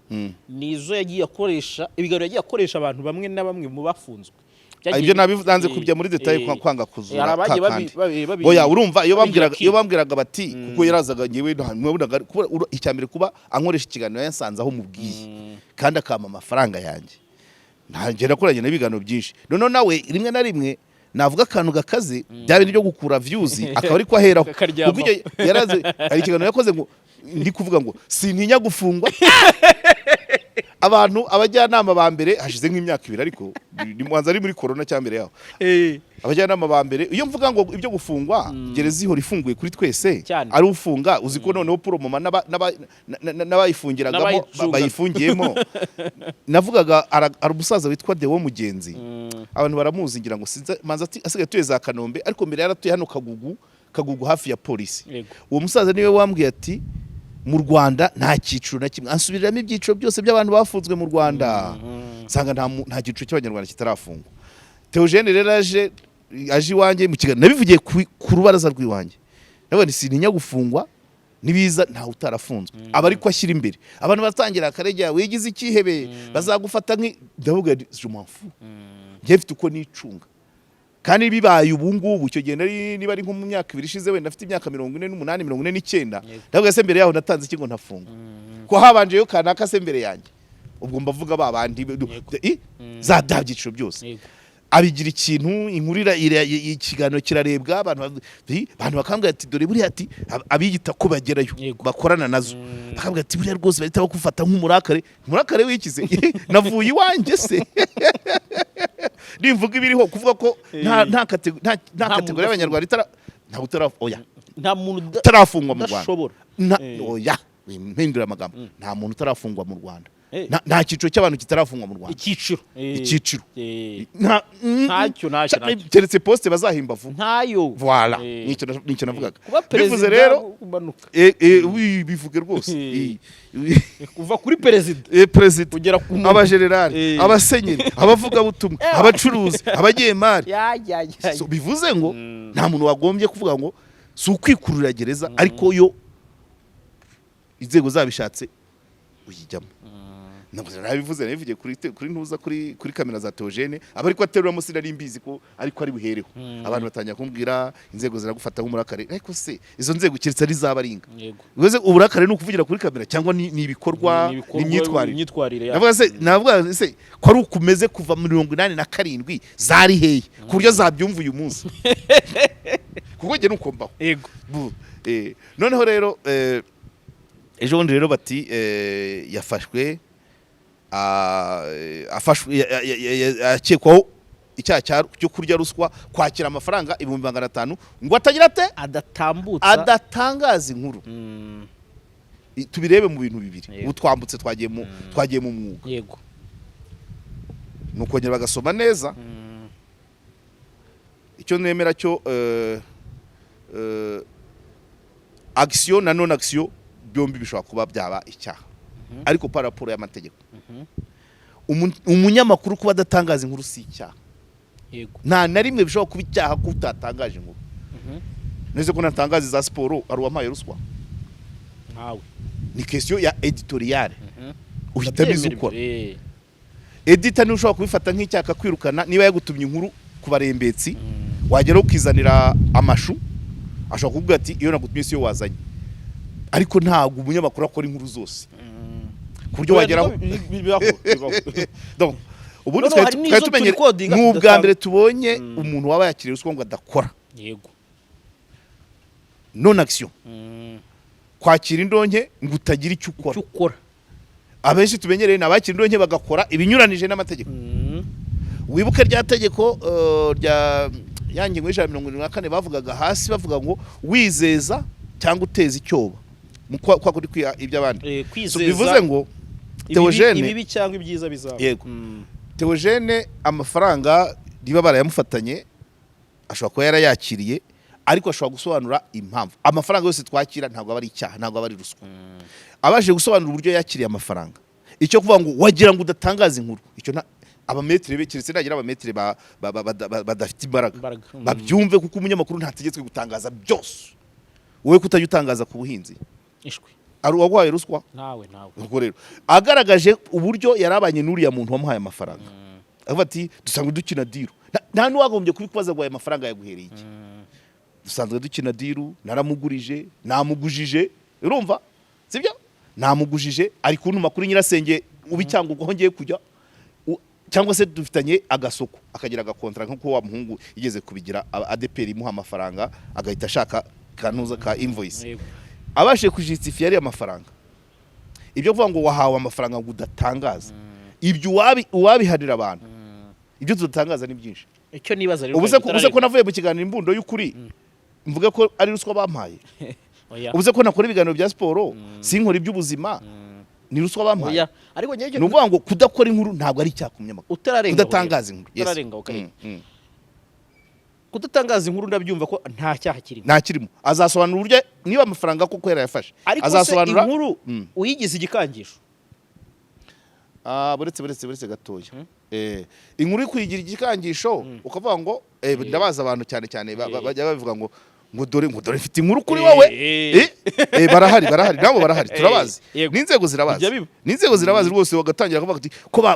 ni izo yagiye akoresha, ibiganiro yagiye akoresha abantu bamwe na bamwe mu bafunzwe. Ibyo nabivanze kujya muri détail kwanga kuzura Hari abagiye ka kandi. Oya, urumva iyo babigira bambwiraga, iyo bambwiraga bati, kuko yarazaga, ngewe ntabonaga kuba icya mbere kuba ankoresha ikiganiro yasanze aho mubwiye kandi akampa amafaranga yanjye. Ntange nakoranye n'ibiganiro byinshi, noneho nawe rimwe na rimwe navuga akantu gakaze, bya bindi byo gukura views, akaba ariko aheraho. Akaryamaho. Kuko icyo yaraze, hari ikiganiro yakoze ngo ndi kuvuga ngo sintinya gufungwa. Abantu abajyanama ba mbere, hashize nk'imyaka 2, ariko ni mubanza ari muri corona cyangwa mbere yaho, abajyanama ba mbere, iyo mvuga ngo ibyo gufungwa, gereza ihora ifunguye kuri twese. Cyane. Ari ufunga, uzi ko noneho puromoma n'abayifungiragamo N'abayicunga. bayifungiyemo. Navugaga hari umusaza witwa Deo Mugenzi, abantu baramuzi ngira ngo sinzi, manza asigaye atuye za Kanombe, ariko mbere yaratuye hano Kagugu, Kagugu hafi ya polisi. Uwo musaza niwe wambwiye ati mu Rwanda nta cyiciro na kimwe, ansubiriramo ibyiciro byose by'abantu bafunzwe mu Rwanda, nsanga nta cyiciro cy'Abanyarwanda kitarafungwa. Theogene rero aje iwanjye mu kiganiro, nabivugiye ku rubaraza rw'iwanjye, nawe nti sintinya gufungwa nibiza, ntawe utarafunzwe. Aba ariko ashyira imbere, abantu batangira akaregera wigize ikihebe, bazagufata nk'i, ndavuga nti je m'en fous, njye mfite uko nicunga. Kandi bibaye ubu ngubu, icyo gihe nari, niba ari nko mu myaka 2 ishize, wenda afite imyaka 48, 49. Ndavuga se mbere yaho natanze iki ngo ntafungwa, ko habanjeyo kanaka se mbere yanjye? Ubwo mbavuga ba bandi za bya byiciro byose. Abigira ikintu, inkuru ikiganiro kirarebwa, abantu abantu bakambwira ati dore buriya, ati abiyita ko bagerayo bakorana nazo, bakambwira ati buriya rwose bahita bagufata nk'umurakare. Umurakare wikize? Navuye iwanjye se nimvuga ibiriho, kuvuga ko nta nta Nta muntu catégorie y'Abanyarwanda itara, nta utara, oya, Nta muntu utarafungwa mu Rwanda. udashobora. Oya, mpindura amagambo, nta muntu utarafungwa mu Rwanda. Nta cyiciro cy'abantu kitarafungwa mu Rwanda. Icyiciro. Icyiciro. Nta Ntacyo, ntacyo, ntacyo. Keretse poste bazahimba vuba. Ntayo. Voilà. Nicyo navugaga. Kuba Bivuze perezida, rero kumanuka. Oui, bivuge rwose. Kuva kuri perezida Perezida kugera ku muntu. Abajenerali, abasenyeri, abavugabutumwa, abacuruzi, abanyemari. Ya ya ya. So, bivuze ngo nta muntu wagombye kuvuga ngo si ukwikururira gereza, ariko yo inzego zabishatse uyijyamo. Ntabwo nabivuze, nabivugiye kuri ntuza, kuri kamera za Theogene, aba ariko ateruramo, sinari mbizi ko ariko ari buhereho. Abantu batangira kumbwira inzego ziragufata nk'umurakare, ariko se izo nzego keretse ari izabaringa? Bivuze uburakare ni ukuvugira kuri kamera cyangwa ni ibikorwa? Ni ibikorwa, ni imyitwarire. Imyitwarire ya. Navuga se ko ari ukumeze kuva muri 87, zari hehe ku buryo zabyumva uyu munsi? Kuko njye nuko mbaho. Noneho rero ejo bundi rero bati yafashwe, afashwe akekwaho icyaha cyo kurya ruswa, kwakira amafaranga 500,000 ngo atagira ate? Adatambutsa. Adatangaza inkuru. Tubirebe mu bintu bibiri. Ubu twambutse, twagiye mu mwuga. Ni ukongera bagasoma neza. Icyo nemera cyo, action na non action byombi bishobora kuba byaba icyaha, ariko par rapport y'amategeko, umunyamakuru kuba adatangaza inkuru si icyaha. Nta na rimwe bishobora kuba icyaha ko utatangaje inkuru. Neze ko natangaza za siporo, hari uwampaye ruswa? Ntawe. Ni question ya éditoriale, uhitamo izo Ndabyemera ukora. ibyo. Editor niwe ushobora kubifata nk'icyaha akakwirukana niba yagutumye inkuru ku barembetsi, wagera ukizanira amashu, ashobora kuvuga ati iyo nagutumye si yo wazanye. Ariko ntabwo umunyamakuru akora inkuru zose. Ku buryo wageraho. Bibaho, bibaho. Donc, ubundi No, no, twari hari twari n'izo tumenyere turikodinga ni ubwa tudatanga. mbere tubonye umuntu waba yakiriye ruswa ngo adakora. Non action. Kwakira indonke ngo utagira icyo ukora. Icyo ukora. Abenshi tumenyereye ni abakira indonke bagakora ibinyuranije n'amategeko. Wibuke rya tegeko rya ya ngingo ya 174 bavugaga hasi, bavuga ngo wizeza cyangwa uteza icyoba mu kwa kuri kwiha iby'abandi. So, Kwizeza bivuze ngo Theogene ibibi cyangwa ibyiza bizaba. Yego. Theogene amafaranga niba barayamufatanye ashobora kuba yarayakiriye, ariko ashobora gusobanura impamvu. Amafaranga yose twakira ntabwo aba ari icyaha, ntabwo aba ari ruswa, abashije gusobanura uburyo yakiriye amafaranga. Icyo kuvuga ngo wagira ngo udatangaza inkuru, icyo nta abametere be, keretse nagira abametere badafite imbaraga Imbaraga. Babyumve, kuko umunyamakuru ntategetswe gutangaza byose. Wowe kutajya utangaza ku buhinzi? Ishwi. Ari uwaguhaye ruswa? Nawe, nawe. Ubwo rero agaragaje uburyo yarabanye n'uriya muntu wamuhaye amafaranga, avuga ati dusanzwe dukina deal. Nta n'uwagombye kubikubaza ngo aya mafaranga yaguhereye iki. Dusanzwe dukina deal, naramugurije, namugujije, urumva sibyo, namugujije ari kuntuma kuri nyirasenge uba icyangugu aho ngiye kujya. Cyangwa se dufitanye agasoko, akagira agakontara nk'uko wa muhungu yigeze kubigira, ADEPR imuha amafaranga agahita ashaka kanuza ka invoice. Abashije kujisitifiya ariya mafaranga. Ibyo kuvuga ngo wahawe amafaranga ngo udatangaza, ibyo uwabiharira abantu, ibyo tudatangaza ni byinshi. Icyo nibaza rero, Ubu se ko navuye mu kiganiro Imbundo y'Ukuri, mvuge ko ari ruswa bampaye? Oya. Ubu se ko nakora ibiganiro bya siporo, sinkora iby'ubuzima, ni ruswa bampaye? Oya, ariko njyewe Ni ukuvuga ngo kudakora inkuru ntabwo ari icyaha ku munyamakuru. Utararenga Kudatangaza inkuru, yes. Utararenga ukarenga. Kudatangaza inkuru ndabyumva ko nta cyaha kirimo. Nta kirimo. Azasobanura uburyo niba amafaranga koko yarayafashe. Ariko se Azasobanura. inkuru uyigize igikangisho? Ah, buretse, buretse, buretse gatoya. Inkuru iri kuyigira igikangisho, ukavuga ngo ndabaza abantu cyane cyane bajya babivuga ngo dore, ngo dore mfite inkuru kuri wowe. Barahari, barahari nabo, barahari, turabazi. N'inzego zirabazi. Bijya biba. N'inzego zirabazi rwose, bagatangira kuvuga ati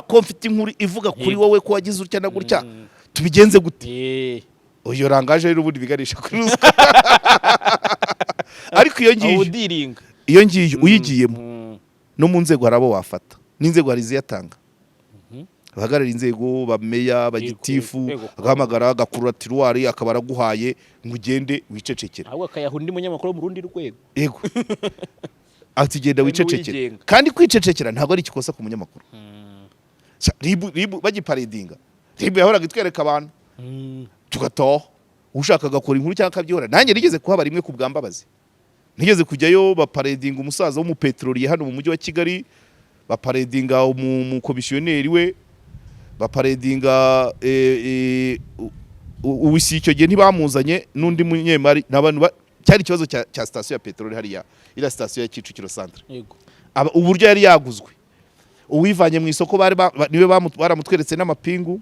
ko mfite inkuru ivuga kuri wowe ko wagize utya na gutya, tubigenze gute? Uyo rangaje rero ubundi biganisha kuri ruswa, ariko iyo ngiyo Awudiringa. Iyo ngiyo uyigiyemo, no mu nzego hari abo wafata, n'inzego hari iziyatanga, abahagarariye inzego, bameya, bagitifu, agahamagara agakurura tiroir, akaba araguhaye ngo ugende wicecekere. Ahubwo akayaha undi munyamakuru wo mu rundi rwego. Yego, ati genda Harimo wicecekere. uwigenga. Kandi kwicecekera ntabwo ari ikikosa ku munyamakuru. RIB bagiparedinga, RIB yahoraga itwereka abantu, tugataha, ushaka agakora inkuru cyangwa akabyihora. Nanjye nigeze kuhaba rimwe ku bwambabazi, nigeze kujyayo baparedinga umusaza w'umupeteroliye hano mu mujyi wa Kigali, baparedinga umukomisiyoneri we, baparedinga uwisi icyo gihe ntibamuzanye n'undi munyemari n'abantu cyari ikibazo cya sitasiyo ya peteroli hariya, iriya sitasiyo ya Kicukiro Centre. Uburyo yari yaguzwe, uwivanye mu isoko bari niwe baramutweretse n'amapingu,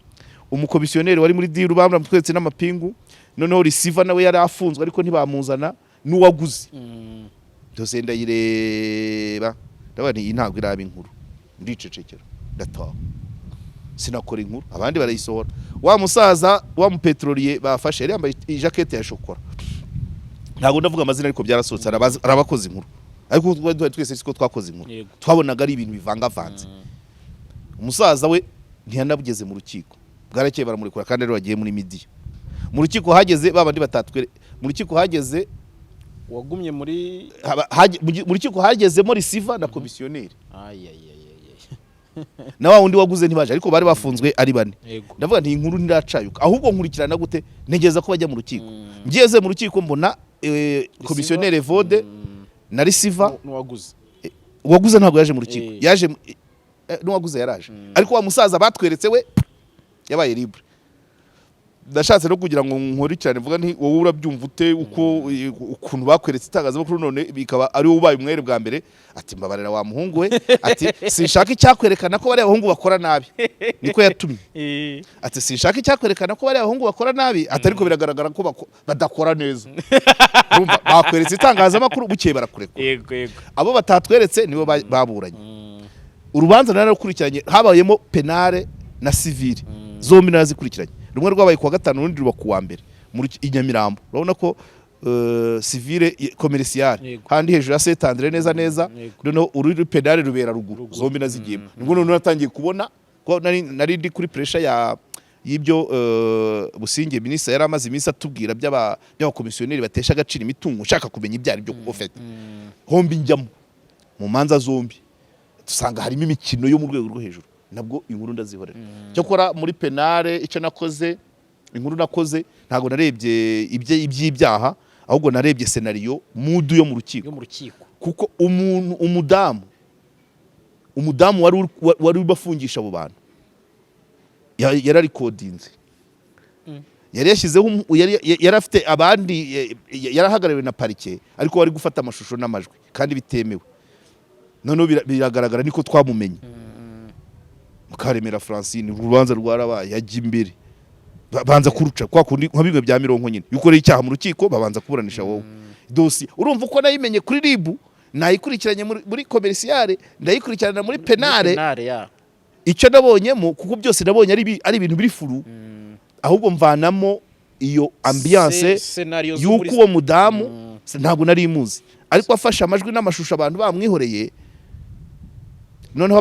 umukomisiyoneri wari muri deal baramutweretse n'amapingu, noneho receiver nawe yari afunzwe ariko ntibamuzana, n'uwaguze. Byose ndayireba, ndabona iyi ntabwo iraba inkuru, ndicecekera, ndataha, sinakora inkuru, abandi barayisohora. Wa musaza wa mupeteroliye bafashe yari yambaye ijakete ya shokora, ntabwo ndavuga amazina ariko byarasohotse, arabakoze inkuru, ariko twari duhari twese siko twakoze inkuru. Twabonaga ari ibintu bivangavanze. Umusaza we ntiyanabugeze mu rukiko, bwarakeye baramurekura, kandi rero bagiye muri media. Mu rukiko hageze babandi batatwere, mu rukiko hageze Wagumye muri mu rukiko hagezemo receiver na komisiyoneri Ay, ay, ay, ay, ay. na wa wundi waguze ntibaje, ariko bari bafunzwe ari bane. Ndavuga nti iyi nkuru ntiracayuka, ahubwo nkurikirana gute? Ntegereza ko bajya mu rukiko. Ngeze mu rukiko mbona komisiyoneri Evode na receiver. N'uwaguze. Uwaguze ntabwo yaje mu rukiko. Yaje n'uwaguze yaraje, ariko wa musaza batweretse we yabaye libre. Ndashatse no kugira ngo nkurikirane, mvuga nti wowe urabyumva ute uko ukuntu bakweretse itangazamakuru none bikaba ari wowe ubaye umwere bwa mbere? Ati mbabarira wa muhungu we, ati sinshaka icyakwerekana ko bariya bahungu bakora nabi, niko yatumye. Ati sinshaka icyakwerekana ko bariya bahungu bakora nabi, ati ariko biragaragara ko badakora neza. Urumva bakweretse itangazamakuru, bukeye barakurekura. yego yego Abo batatweretse nibo baburanye urubanza. Nararukurikiranye, habayemo pénale na civile, zombi narazikurikiranye. Rumwe rwabaye kuwa gatanu, urundi ruba kuwa mbere i Nyamirambo. Urabona ko Civile commerciale, handi hejuru ya Saint André neza neza. Noneho uri pénale rubera ruguru, zombi nazigiyemo. Nibwo noneho natangiye kubona ko nari ndi kuri pressure ya y'ibyo Businge minisitiri yari amaze iminsi atubwira by'abakomisiyoneri batesha agaciro imitungo, nshaka kumenya ibyo ari byo. Kuko fete hombi njyamo mu manza zombi, dusanga harimo imikino yo mu rwego rwo hejuru. Nabwo inkuru ndazihorera. Cyakora muri pénale icyo nakoze, inkuru nakoze, ntabwo narebye iby'ibyaha, ahubwo narebye scénario mood yo mu rukiko. Yo mu rukiko. Kuko umuntu umudamu wari ubafungisha abo bantu yararikodinze, yari yashyizeho yari afite abandi, yarahagarariwe na parike, ariko wari gufata amashusho n'amajwi kandi bitemewe. Noneho biragaragara, niko twamumenye, Mukaremera Francine. Urubanza rwarabaye, yajya imbere, banza kuruca kwa kundi nka bimwe bya mirongo nyine. Iyo ukoreye icyaha mu rukiko, babanza kuburanisha wowe. Dosiye urumva uko nayimenye kuri RIB, nayikurikiranye muri commerciale, ndayikurikirana muri pénale. Pénale ya. Icyo nabonyemo, kuko byose nabonye ari ibintu biri flou, ahubwo mvanamo iyo ambiance Scénario zo y'uko uwo mudamu ntabwo nari muzi, ariko afashe amajwi n'amashusho abantu bamwihoreye. Noneho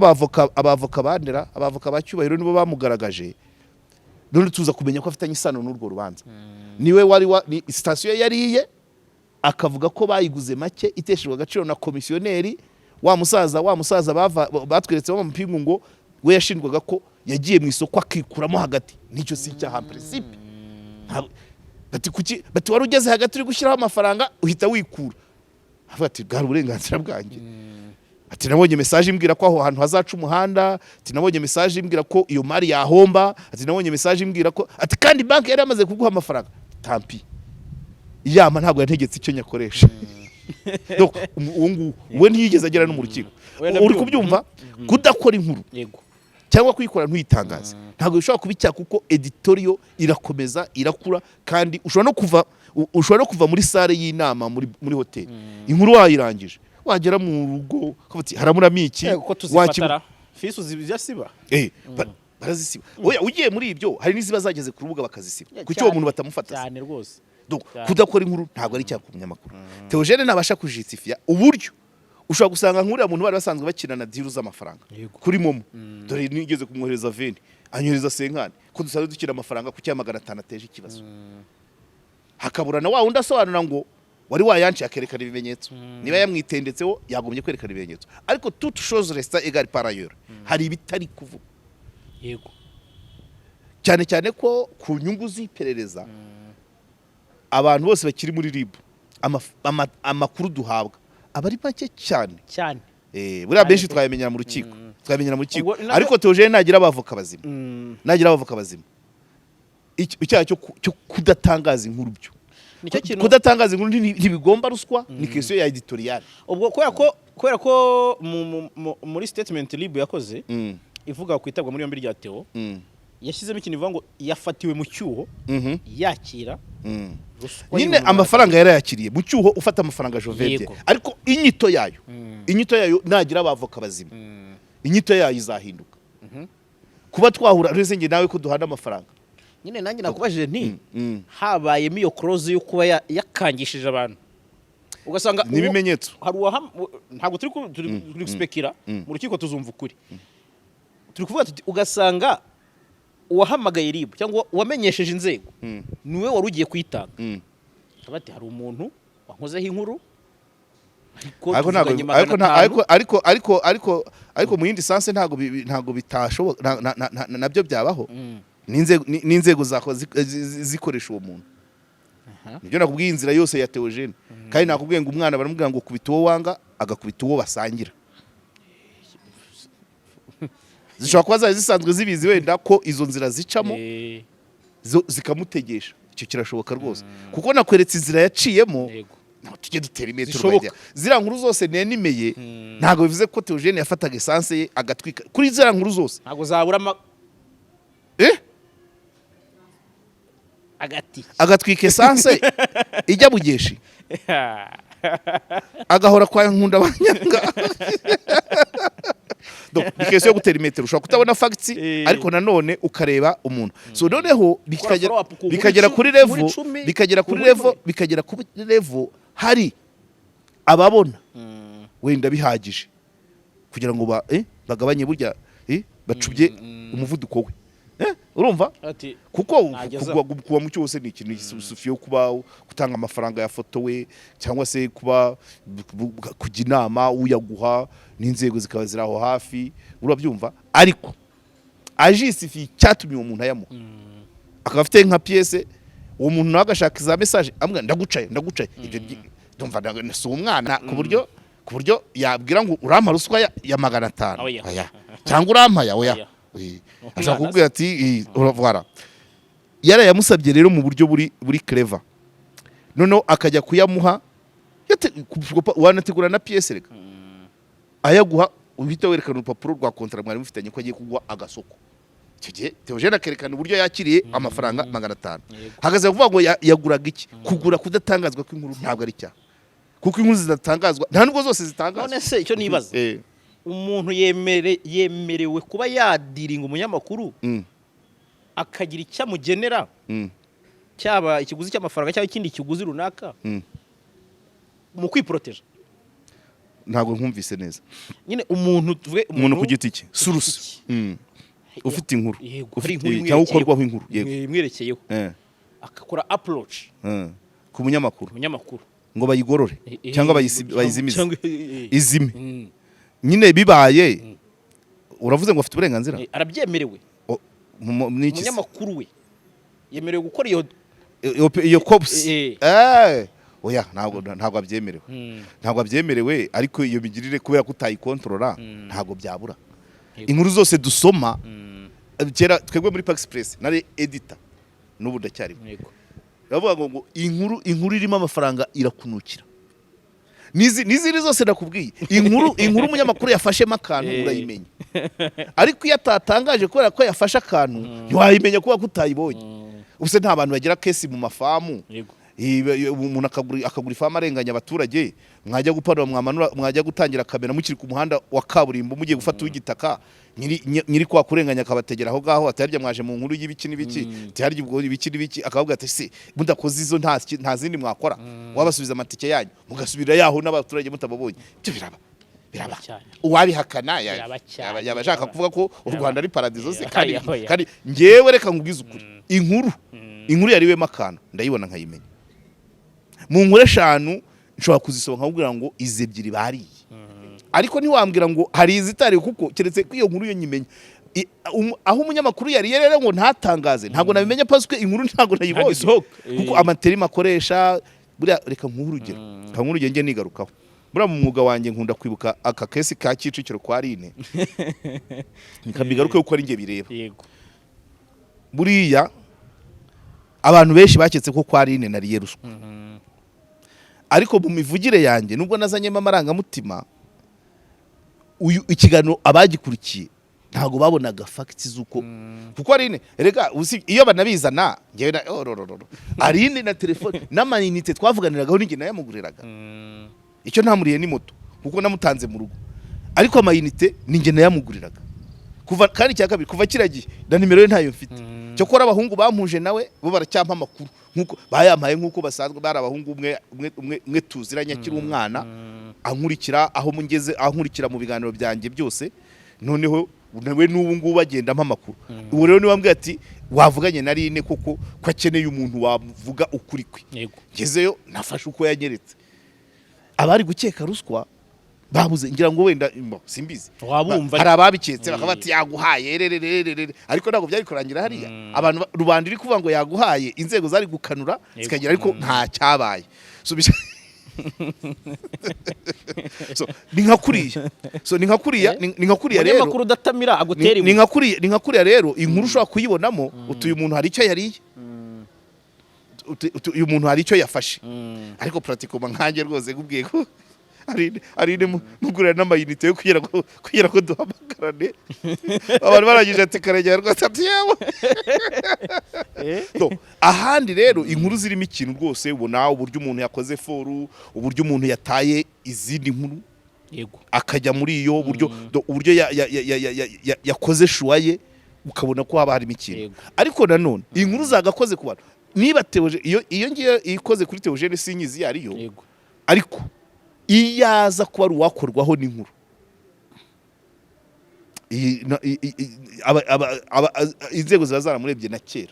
abavoka bandera, abavoka ba Cyubahiro nibo bamugaragaje. None tuza kumenya ko afitanye isano n'urwo rubanza. Niwe wari ni sitasiyo yariye, akavuga ko bayiguze make, iteshejwe agaciro na komisiyoneri wa musaza batweretse bamupingu, ngo we yashinjwaga ko yagiye mu isoko akikuramo hagati. Nicyo si icyaha principe. Bati kuki? Bati wari ugeze hagati uri gushyiraho amafaranga, uhita wikura. Avuga ati bwari uburenganzira bwanjye. Ati nabonye message imbwira ko aho hantu hazaca umuhanda. Ati nabonye message imbwira ko iyo mari yahomba. Ati nabonye message imbwira ko, ati kandi banki yari yamaze kuguha amafaranga. Tant pis, yama ntabwo yantegetse icyo nyakoresha. Donc, uwo nguwo we ntiyigeze agera no mu rukiko. Oya, Uri ndabyumva. kubyumva? Kudakora inkuru cyangwa kuyikora ntuyitangaze ntabwo bishobora kuba icyaha, kuko editorial irakomeza irakura, kandi ushobora no kuva muri salle y'inama muri hoteli, inkuru wayirangije, wagera mu rugo ukavuga uti haramuramo iki? Yego, ko tuzifatara fisi uzisiba. Barazisiba. Oya, ugiye muri ibyo, hari n'iziba zageze ku rubuga bakazisiba. Yeah, Kuki uwo cyane. muntu batamufata se? Cyane rwose. Donc, Cyane. kudakora inkuru ntabwo ari icyaha ku munyamakuru. Theogene ntabasha kujisitifiya uburyo ushobora gusanga nk'uriya muntu bari basanzwe bakina na deal z'amafaranga kuri MoMo. Dore nigeze kumwohereza 20, anyohereza 50, ko dusanzwe dukina amafaranga, ku cya 500 ateje ikibazo? Hakabura na wa wundi asobanura ngo wari wayanciye, akerekana ibimenyetso. Niba yamwitendetseho, yagombye kwerekana ibimenyetso. Ariko toute chose reste égale par ailleurs, hari ibitari kuvuga, cyane cyane ko ku nyungu z'iperereza, abantu bose bakiri muri RIB, amakuru duhabwa aba ari make cyane. Cyane. Buriya Cyane benshi pe. twayamenyera mu rukiko, twayamenyera mu rukiko. Ubwo Ariko Theogene nagira abavoka bazima, nagira abavoka bazima, icyaha cyo kudatangaza inkuru byo Nicyo kintu. kudatangaza inkuru ntibigomba ruswa, ni question ya editorial. Ubwo kubera ko muri statement RIB yakoze ivuga ku itabwa muri yombi rya Theo, yashyizemo ikintu ivuga ngo yafatiwe mu cyuho yakira ruswa Nyine y'ibihumbi amafaranga yarayakiriye mu cyuho, ufata amafaranga Jovebye. Ariko inyito yayo, inyito yayo, nagira abavoka bazima, inyito yayo izahinduka. Kuba twahura rero njye nawe ko duhana amafaranga. Nyine nanjye nakubajije nti habayemo iyo clause yo kuba yakangishije abantu, ugasanga N'ibimenyetso. hari ntabwo turi guspekira, mu rukiko tuzumva ukuri. Turi kuvuga tuti ugasanga uwahamagaye RIB cyangwa uwamenyesheje inzego niwe wari ugiye kuyitanga. Bati hari umuntu wankozeho inkuru, ariko Ariko ntabwo tuvuganye ariko 500. Ariko mu yindi sens ntabwo bitashoboka, nabyo byabaho. N'inzego zikoresha uwo muntu. Nibyo nakubwiye, inzira yose ya Theogene. Kandi nakubwiye ngo umwana baramubwira ngo kubita uwo wanga, agakubita uwo basangira. Zishobora kuba zari zisanzwe zibizi wenda ko izo nzira zicamo, zo zikamutegesha. Icyo kirashoboka rwose, kuko nakweretse inzira yaciyemo. Ntabwo tujye dutera imetero. Zishoboka. Bajya ziriya nkuru zose nenimeye, ntabwo bivuze ko Theogene yafataga essence ye agatwika kuri ziriya nkuru zose. Ntabwo zabura agati. Agatwika essence ijya Bugeshi, agahora kwa Nkunda Banyanga. Donc, ni question yo gutera imetero, ushobora kutabona facts, ariko nanone ukareba umuntu. So noneho bikagera follow up ku nkuru bikagera kuri nkuru level 10, bikagera ku kuri nkuru level 10. Bikagera kuri level hari ababona wenda bihagije kugira ngo bagabanye burya, bacubye umuvuduko we. Urumva? Ati Kuko Nageza. kuba mu cyose ni ikintu gisufiye, kuba gutanga amafaranga yafotowe cyangwa se kuba kujya inama uyaguha n'inzego zikaba ziri aho hafi, urabyumva? Ariko ajisifiye icyatumye uwo muntu ayamuha, akaba afite nka pièce, uwo muntu nawe agashaka za message amubwira ndagucaye, ndagucaye. Ibyo ndumva si umwana ku buryo yabwira ngo urampa ruswa ya 500. Oya. Oya. Cyangwa urampaya, oya. Oya. Ashobora kukubwira ati uravwara yarayamusabye rero mu buryo buri clever, noneho akajya kuyamuha wanategura na pièce reka ayaguha, uhita werekana urupapuro rwa contrat mwari mufitanye ko agiye kuguha agasoko. Icyo gihe Theogene akerekana uburyo yakiriye amafaranga 500. Hagaze kuvuga ngo yaguraga iki, kugura kudatangazwa kw'inkuru ntabwo ari icyaha, kuko inkuru zidatangazwa nta nubwo zose zitangazwa. None se icyo nibaza, umuntu yemerewe kuba yadiringa umunyamakuru akagira icyo amugenera, cyaba ikiguzi cy'amafaranga cyangwa ikindi kiguzi runaka, mu kwiporoteja? Ntabwo nkumvise neza. Nyine umuntu, tuvuge Umuntu ku giti cye, ku giti source cye. Ufite inkuru, Yego, hari ufite inkuru cyangwa imwerekeyeho. ukorwaho inkuru, yego. Imwerekeyeho, agakora approach Ku munyamakuru, umunyamakuru, ngo bayigorore cyangwa bayizimize, cyangwa izime. Nyine bibaye, uravuze ngo afite uburenganzira. Arabyemerewe. Ni iki se? Umunyamakuru we yemerewe gukora iyo Iyo cops? Eh. Oya, ntabwo abyemerewe, ntabwo abyemerewe. Ariko iyo migirire, kubera ko utayikontorora, ntabwo byabura. Inkuru zose dusoma, kera twebwe muri Pax Press nari editor, n'ubu ndacyarimo, bavuga ngo inkuru irimo amafaranga irakunukira. N'izindi zose nakubwiye, inkuru umunyamakuru yafashemo akantu, urayimenya. Ariko iyo atatangaje kubera ko yafashe akantu, ntiwayimenya kubera ko utayibonye. Ubuse nta bantu bagira case mu mafamu? Umuntu akagura ifamu arenganya abaturage, mwajya gupanura, mwamanura, mwajya gutangira kamera mukiri ku muhanda wa kaburimbo mugiye gufata uw'igitaka, nyiri kwa kurenganya akabategera aho ngaho, ati harya mwaje mu nkuru y'ibiki n'ibiki, ati harya ubwo ibiki n'ibiki, akavuga ati se mudakoze izo nta zindi mwakora, wabasubiza amatike yanyu mugasubira yaho n'abaturage mutababonye. Ibyo biraba, biraba. Cyane. Uwabihakana Biraba cyane, yaba ashaka biraba. kuvuga ko u Biraba. Rwanda ari paradizo se? Oya, Kandi oya. kandi njyewe reka nkubwize ukuri, inkuru yariwemo akantu ndayibona nkayimenya. Mu nkuru 5 nshobora kuzisoma nkakubwira ngo izi 2 bariye, ariko ntiwambwira ngo hari izitari, kuko keretse ko iyo nkuru yo nyimenya. Aho umunyamakuru yariye rero ngo ntatangaze, ntabwo nabimenya parce que inkuru ntabwo nayibonye, isohoka. Kuko amaterima akoresha buriya. Reka nkuhe urugero njye nigarukaho. Buriya mu mwuga wanjye nkunda kwibuka aka case ka Kicukiro kwa Rine, nkabigaruke kuko ari njye bireba. Buriya abantu benshi baketse ko kwa Rine nariye ruswa, ariko mu mivugire yanjye, nubwo nazanyemo amarangamutima, uyu ikiganiro abagikurikiye ntabwo babonaga facts z'uko, kuko Aline rega iyo banabizana njyewe na oh, rorororo. Aline na telefone n'amayinite twavuganiragaho ninjye nayamuguriraga. Icyo ntamuriye ni moto kuko namutanze mu rugo, ariko amayinite ninjye nayamuguriraga kuva. Kandi icya kabiri, kuva kiriya gihe na nimero ye ntayo mfite. Cyokora abahungu bampuje nawe bo baracyampa amakuru nkuko bayampaye, nkuko basanzwe bari abahungu, umwe tuziranye akiri umwana, ankurikira aho mungeze, ankurikira mu biganiro byanjye byose. Noneho nawe n'ubu ngubu agenda ampa amakuru. Ubu rero niba ambwiye ati wavuganye na Rine koko ko akeneye umuntu wavuga ukuri kwe, ngezeyo nafashe uko yanyeretse. Abari gukeka ruswa babuze, ngira ngo wenda simbizi. Wabumva. Hari ababiketse bakaba bati yaguhaye rerererere, ariko ntabwo byari kurangira hariya. Abantu rubanda iri kuvuga ngo yaguhaye, inzego zari gukanura zikagira, ariko nta cyabaye. So, ni nka kuriya, so ni nka kuriya, ni nka kuriya rero. Umunyamakuru udatamira agutera Ni ibuye. nka kuriya rero, inkuru ushobora kuyibonamo utuye umuntu hari icyo yariye, uyu muntu hari icyo yafashe, ariko pratiquement nkanjye rwose nkubwiye ko ari mugurira n'amayinite yo kugira ngo duhamagarane, abantu barangije ati Karegera rwose, ati yewe. No, ahandi rero inkuru zirimo ikintu rwose, ubona uburyo umuntu yakoze foru, uburyo umuntu yataye izindi nkuru. Akajya muri iyo buryo uburyo yakoze choix ye, ukabona ko haba harimo ikintu. Ariko nanone iyi nkuru zagakoze ku bantu, niba Theogene, iyo ngiyo ikoze kuri Theogene, sinyizi iyo ariyo. Ariko iyo aza kuba ari uwakorwaho n'inkuru inzego ziba zaramurebye na kera.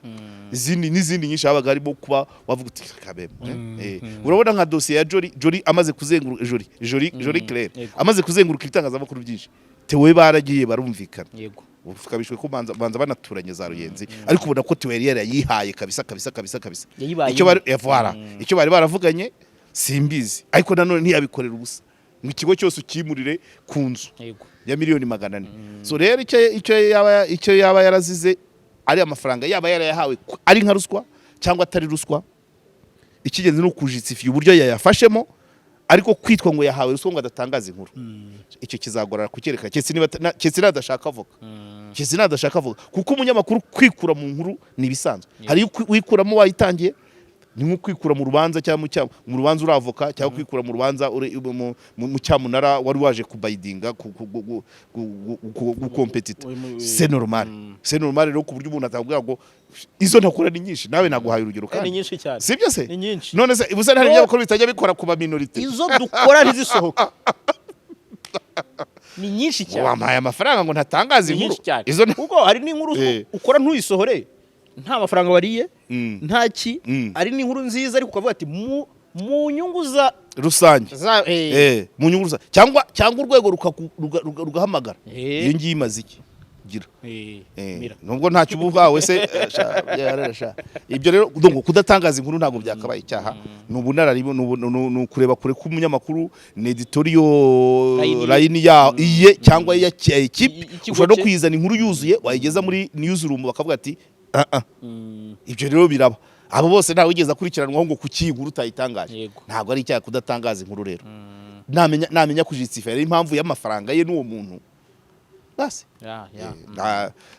Izindi n'izindi nyinshi habaga harimo kuba wavuga uti kabeme. Urabona nka dosiye ya Jolly. Jolly amaze kuzenguruka, Jolly Claire, amaze kuzenguruka ibitangazamakuru byinshi, Theo baragiye barumvikana. Ukabishwe ko banza banaturanye za Ruyenzi, ariko ubona ko Theo yari yarayihaye kabisa kabisa kabisa kabisa. Yayibayemo. Icyo bari voilà, icyo bari baravuganye simbizi, ariko nanone ntiyabikorera ubusa ngo ikigo cyose ukimurire ku nzu ya miliyoni 400. So rero icyo yaba yarazize, ari amafaranga yaba yarayahawe ari nka ruswa cyangwa atari ruswa, icy'ingenzi ni ukujustifia uburyo yayafashemo. Ariko kwitwa ngo yahawe ruswa ngo adatangaza inkuru, icyo kizagorana kucyereka, keretse niba keretse nadashaka avoka, keretse nadashaka avoka, kuko umunyamakuru kwikura mu nkuru ni ibisanzwe. Hari iyo wikuramo wayitangiye, ni nko kwikura mu rubanza cyangwa mu rubanza uri avoka, cyangwa kwikura mu rubanza uri mu cyamunara wari waje kubayidinga gukompetita. C'est normal, c'est normal rero, ku buryo umuntu atakubwira ngo izo ntakora ni nyinshi. Nawe naguhaye urugero. Ni Kandi nyinshi cyane. Sibyo se? Ni nyinshi. None se ubusa hari ibinyamakuru bitajya bikora ku ba minorité? Izo dukora ntizisohoka ni nyinshi cyane. Wampaye amafaranga ngo ntatangaza Ni inkuru. nyinshi cyane. Izo Kuko hari n'inkuru ukora ntuyisohore, nta mafaranga wariye, nta ki. Ari n'inkuru nziza, ariko ukavuga ati mu nyungu za rusange, za mu nyungu rusange, cyangwa urwego rugahamagara. Iyo ngiyo imaze iki gira? Mira. Nubwo ntacyo uba uhawe se, sha, yarara sha. Ibyo rero donc kudatangaza inkuru ntabwo byakabaye icyaha. Ni ubunararibonye, ni ukureba kure k'umunyamakuru, ni editorial Line. Line ya iye cyangwa iya ekipe. Ikigo Ushobora no cye. kuyizana inkuru yuzuye, wayigeza muri newsroom bakavuga ati ah ah. Ibyo rero biraba. Abo bose ntawe wigeze akurikiranwaho ngo kuki iyi nkuru utayitangaje. Ntabwo ari icyaha kudatangaza inkuru. Rero namenya kujustifia rero impamvu y'amafaranga ye n'uwo muntu, basi. Ya.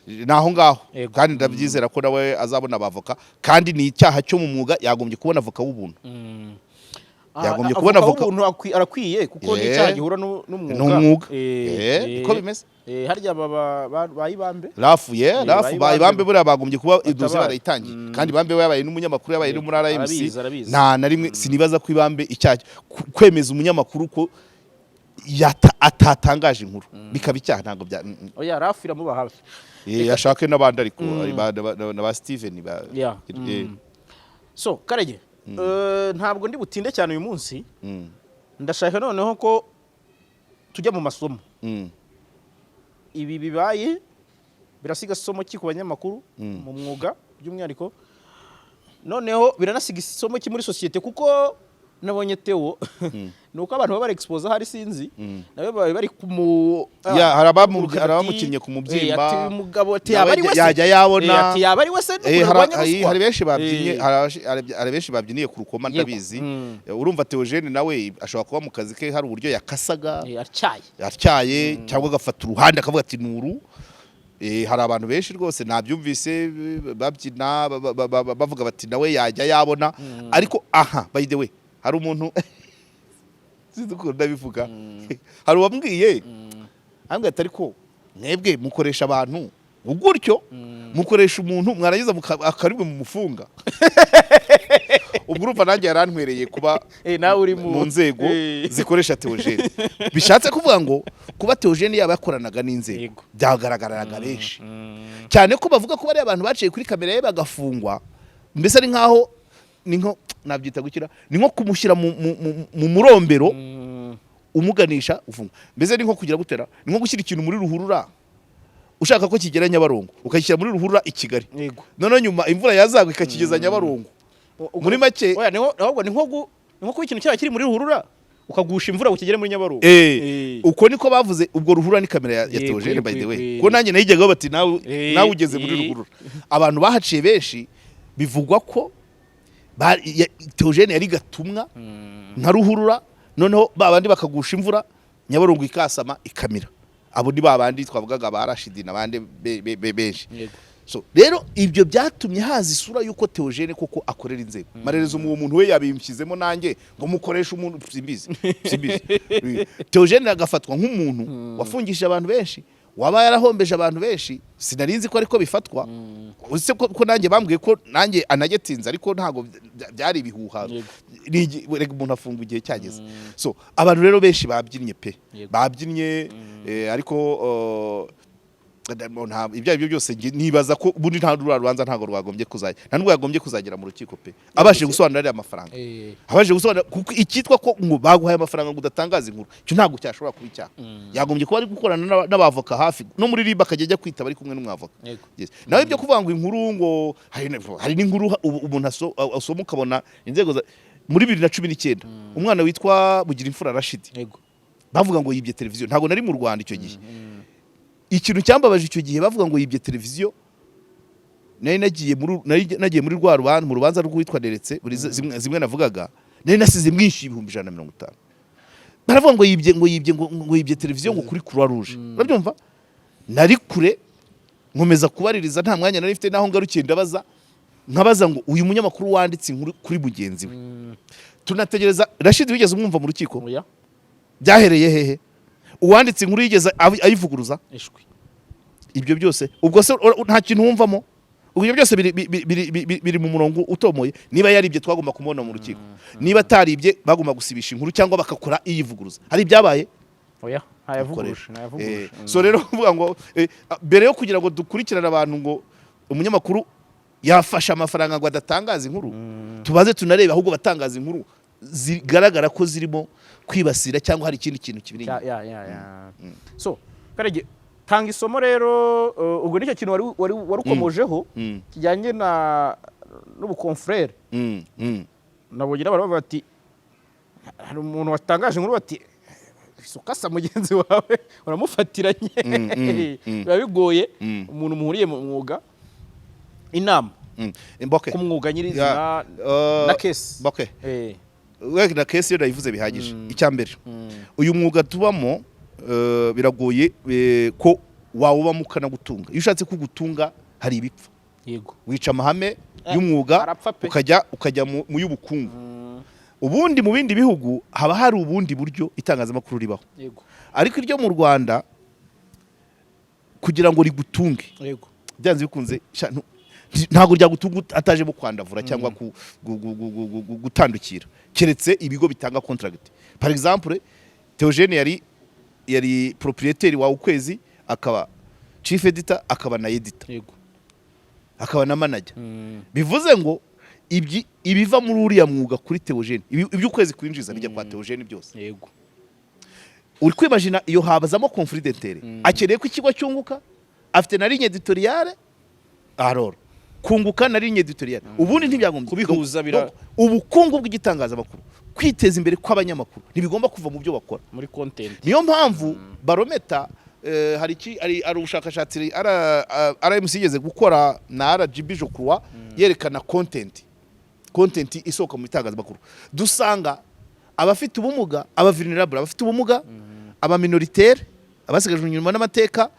Ni aho ngaho. Kandi ndabyizera ko nawe azabona abavoka, kandi ni icyaha cyo mu mwuga, yagombye kubona avoka w'ubuntu. Yagombye kubona avoka avoka. w'ubuntu arakwiye, kuko ni icyaha gihura n'umwuga. N'umwuga. Eh, Niko bimeze. Harya baba bayibambe. Rafu ye rafu. Bayibambe. Bayibambe buriya bagombye kuba idosiye Batabara. barayitangiye, kandi Ibambe we yabaye n'umunyamakuru, yabaye no muri RMC. Arabizi, arabizi. Nta na rimwe sinibaza ko Ibambe icyaha kwemeza umunyamakuru ko atatangaje inkuru bikaba icyaha, ntabwo bya Oya, rafu iramuba hafi. Ashake n'abandi, ariko na ba Steven ba So Karege, ntabwo ndi butinde cyane uyu munsi. Ndashaka noneho ko tujya mu masomo. Ibi bibaye birasiga isomo ki ku banyamakuru mu mwuga by'umwihariko? Noneho biranasiga isomo ki muri sosiyete? Kuko nabonye Theo, ni uko abantu baba bari expose, ahari sinzi nawe bari bari kumu Ya, hari abamukinnye ku mubyimba. Ati uyu mugabo ati Nawe yaba ari we se yajya yabona. Ati yaba ari we se Hari kurwanya ruswa? Hari benshi babyinnye, hari benshi babyiniye ku rukoma. Ndabizi. Urumva Theogene nawe ashobora kuba mu kazi ke hari uburyo yakasaga Atyaye. atyaye, cyangwa agafata uruhande akavuga ati nuru. Hari abantu benshi rwose nabyumvise babyina bavuga bati nawe yajya yabona. Ariko aha, by the way, hari umuntu, sinzi ukuntu ndabivuga, hari uwambwiye, ambwira ati ariko mwebwe mukoresha abantu gutyo, mukoresha umuntu mwarangiza akaribwe mumufunga. Ubwo urumva nanjye yarantwereye kuba Nawe uri mu mu nzego zikoresha Theogene. Bishatse kuvuga ngo kuba Theogene yaba yakoranaga n'inzego byagaragararaga benshi cyane, ko bavuga ko bariya abantu baciye kuri kamera ye bagafungwa, mbese ari nkaho ni nko nabyita gukira, ni nko kumushyira mu murombero umuganisha ufungwa. Mbese ni nko kugira gutera, ni nko gushyira ikintu muri ruhurura ushaka ko kigera Nyabarongo, ukagishyira muri ruhurura i Kigali, noneho nyuma imvura yazagwa ikakigeza Nyabarongo. Muri make Oya, ni ahubwo ni nko kuba ikintu cyaba kiri muri ruhurura, ukagusha imvura ngo kigere muri Nyabarongo. Uko niko bavuze. Ubwo ruhurura ni kamera ya Theogene, by the way. Ko nanjye nayijyagaho bati nawe nawe ugeze muri ruhurura. Abantu bahaciye benshi bivugwa ko Theogene yari gatumwa nka ruhurura, noneho ba bandi bakagusha imvura, Nyabarongo ikasama ikamira. Abo ni ba bandi twavugaga ba Rashidi n'abandi benshi. So rero ibyo byatumye haza isura y'uko Theogene koko akorera inzego. Marerezo uwo muntu we yabimushyizemo, nanjye ngo mukoreshe umuntu, simbizi, simbizi. Theogene agafatwa nk'umuntu wafungishije abantu benshi, waba yarahombeje abantu benshi. Sinari nzi ko ariko bifatwa. Uretse ko nanjye bambwiye ko nanjye anagetinze, ariko ntabwo byari ibihuha. Rega umuntu afungwa igihe cyageze. So abantu rero benshi babyinnye pe. Babyinnye, ariko ibyo ari byo byose, nibaza ko ubundi nta ruriya rubanza ntabwo rwagombye kuzajya, nta nubwo yagombye kuzagera mu rukiko pe, abashije gusobanura ariya mafaranga, abashije gusobanura, kuko icyitwa ko ngo baguhaye amafaranga ngo udatangaza inkuru, icyo ntabwo cyashobora kuba icyaha. Yagombye kuba ari gukorana n'abavoka hafi, no muri RIB akajya ajya kwitaba ari kumwe n'umwavoka. Yes. Nawe ibyo kuvuga ngo inkuru, ngo hari n'inkuru umuntu asoma ukabona inzego muri 2019 umwana witwa Bugirimfura Rashid, bavuga ngo yibye televiziyo. Ntabwo nari mu Rwanda icyo gihe. Ikintu cyambabaje icyo gihe bavuga ngo yibye televiziyo, nari nagiye muri rwa rubanza, mu rubanza rw'uwitwa Neretse, buri zimwe navugaga, nari nasize mwinshi 150,000. Baravuga ngo yibye, ngo yibye, ngo yibye televiziyo, ngo kuri Croix Rouge. Urabyumva, nari kure, nkomeza kubaririza, nta mwanya nari mfite. Naho ngarukiye ndabaza, nkabaza ngo uyu munyamakuru wanditse inkuru kuri mugenzi we, tunategereza Rashid, wigeze umwumva mu rukiko? Oya. Byahereye hehe? Uwanditse inkuru yigeze ayivuguruza? Ishwi. Ibyo byose ubwo se nta kintu wumvamo? Ubwo ibyo byose biri mu murongo utomoye. Niba yaribye, twagomba kumubona mu rukiko. Niba ataribye, bagomba gusibisha inkuru cyangwa bagakora iyivuguruza. Hari ibyabaye? Oya, ntayavuguruje, ntayavuguruje. So rero kuvuga ngo mbere yo kugira ngo dukurikirane abantu ngo umunyamakuru yafashe amafaranga ngo adatangaza inkuru, tubaze tunarebe ahubwo batangaza inkuru zigaragara ko zirimo kwibasira cyangwa hari ikindi kintu kibiri inyuma. Ya. So Karege, tanga isomo rero. Ubwo nicyo kintu wari ukomojeho kijyanye na n'ubukonfrere. Nabonye n'abantu bavuga bati hari umuntu watangaje inkuru, bati ukasa mugenzi wawe uramufatiranye. Biba bigoye umuntu muhuriye mu mwuga, inama Mboke. ku mwuga nyirizina na case. Mboke. We na case yo nayivuze bihagije. Icya mbere, uyu mwuga tubamo, biragoye ko wawubamo ukanagutunga. Iyo ushatse kugutunga hari ibipfa. Wica amahame y'umwuga, arapfa pe. ukajya mu y'ubukungu. Ubundi mu bindi bihugu haba hari ubundi buryo itangazamakuru ribaho, ariko iryo mu Rwanda, kugira ngo rigutunge, byanze bikunze ntabwo ryagutunga atajemo kwandavura cyangwa gutandukira, keretse ibigo bitanga contract. Par exemple, Theogene yari propriétaire wa Ukwezi, akaba chief editor, akaba na editor, akaba na manager. Bivuze ngo ibiva muri uriya mwuga kuri Theogene, ibyo Ukwezi kwinjiza bijya kwa Theogene byose. Uri kwimagina iyo habazamo conflit d'intérêt? Akeneye ko ikigo cyunguka, afite na ligne éditoriale. Alors kunguka na ligne éditoriale ubundi ntibyagombye Kubihuza. Donc, ubukungu bw'igitangazamakuru, kwiteza imbere kw'abanyamakuru ntibigomba kuva mu byo bakora, muri content. Niyo mpamvu barometa, hari ubushakashatsi RMC yigeze gukora na RGB, je crois, yerekana content isohoka mu bitangazamakuru. Dusanga abafite ubumuga, aba vulnerable, abafite ubumuga, aba minoritaire, abasigajwe inyuma n'amateka,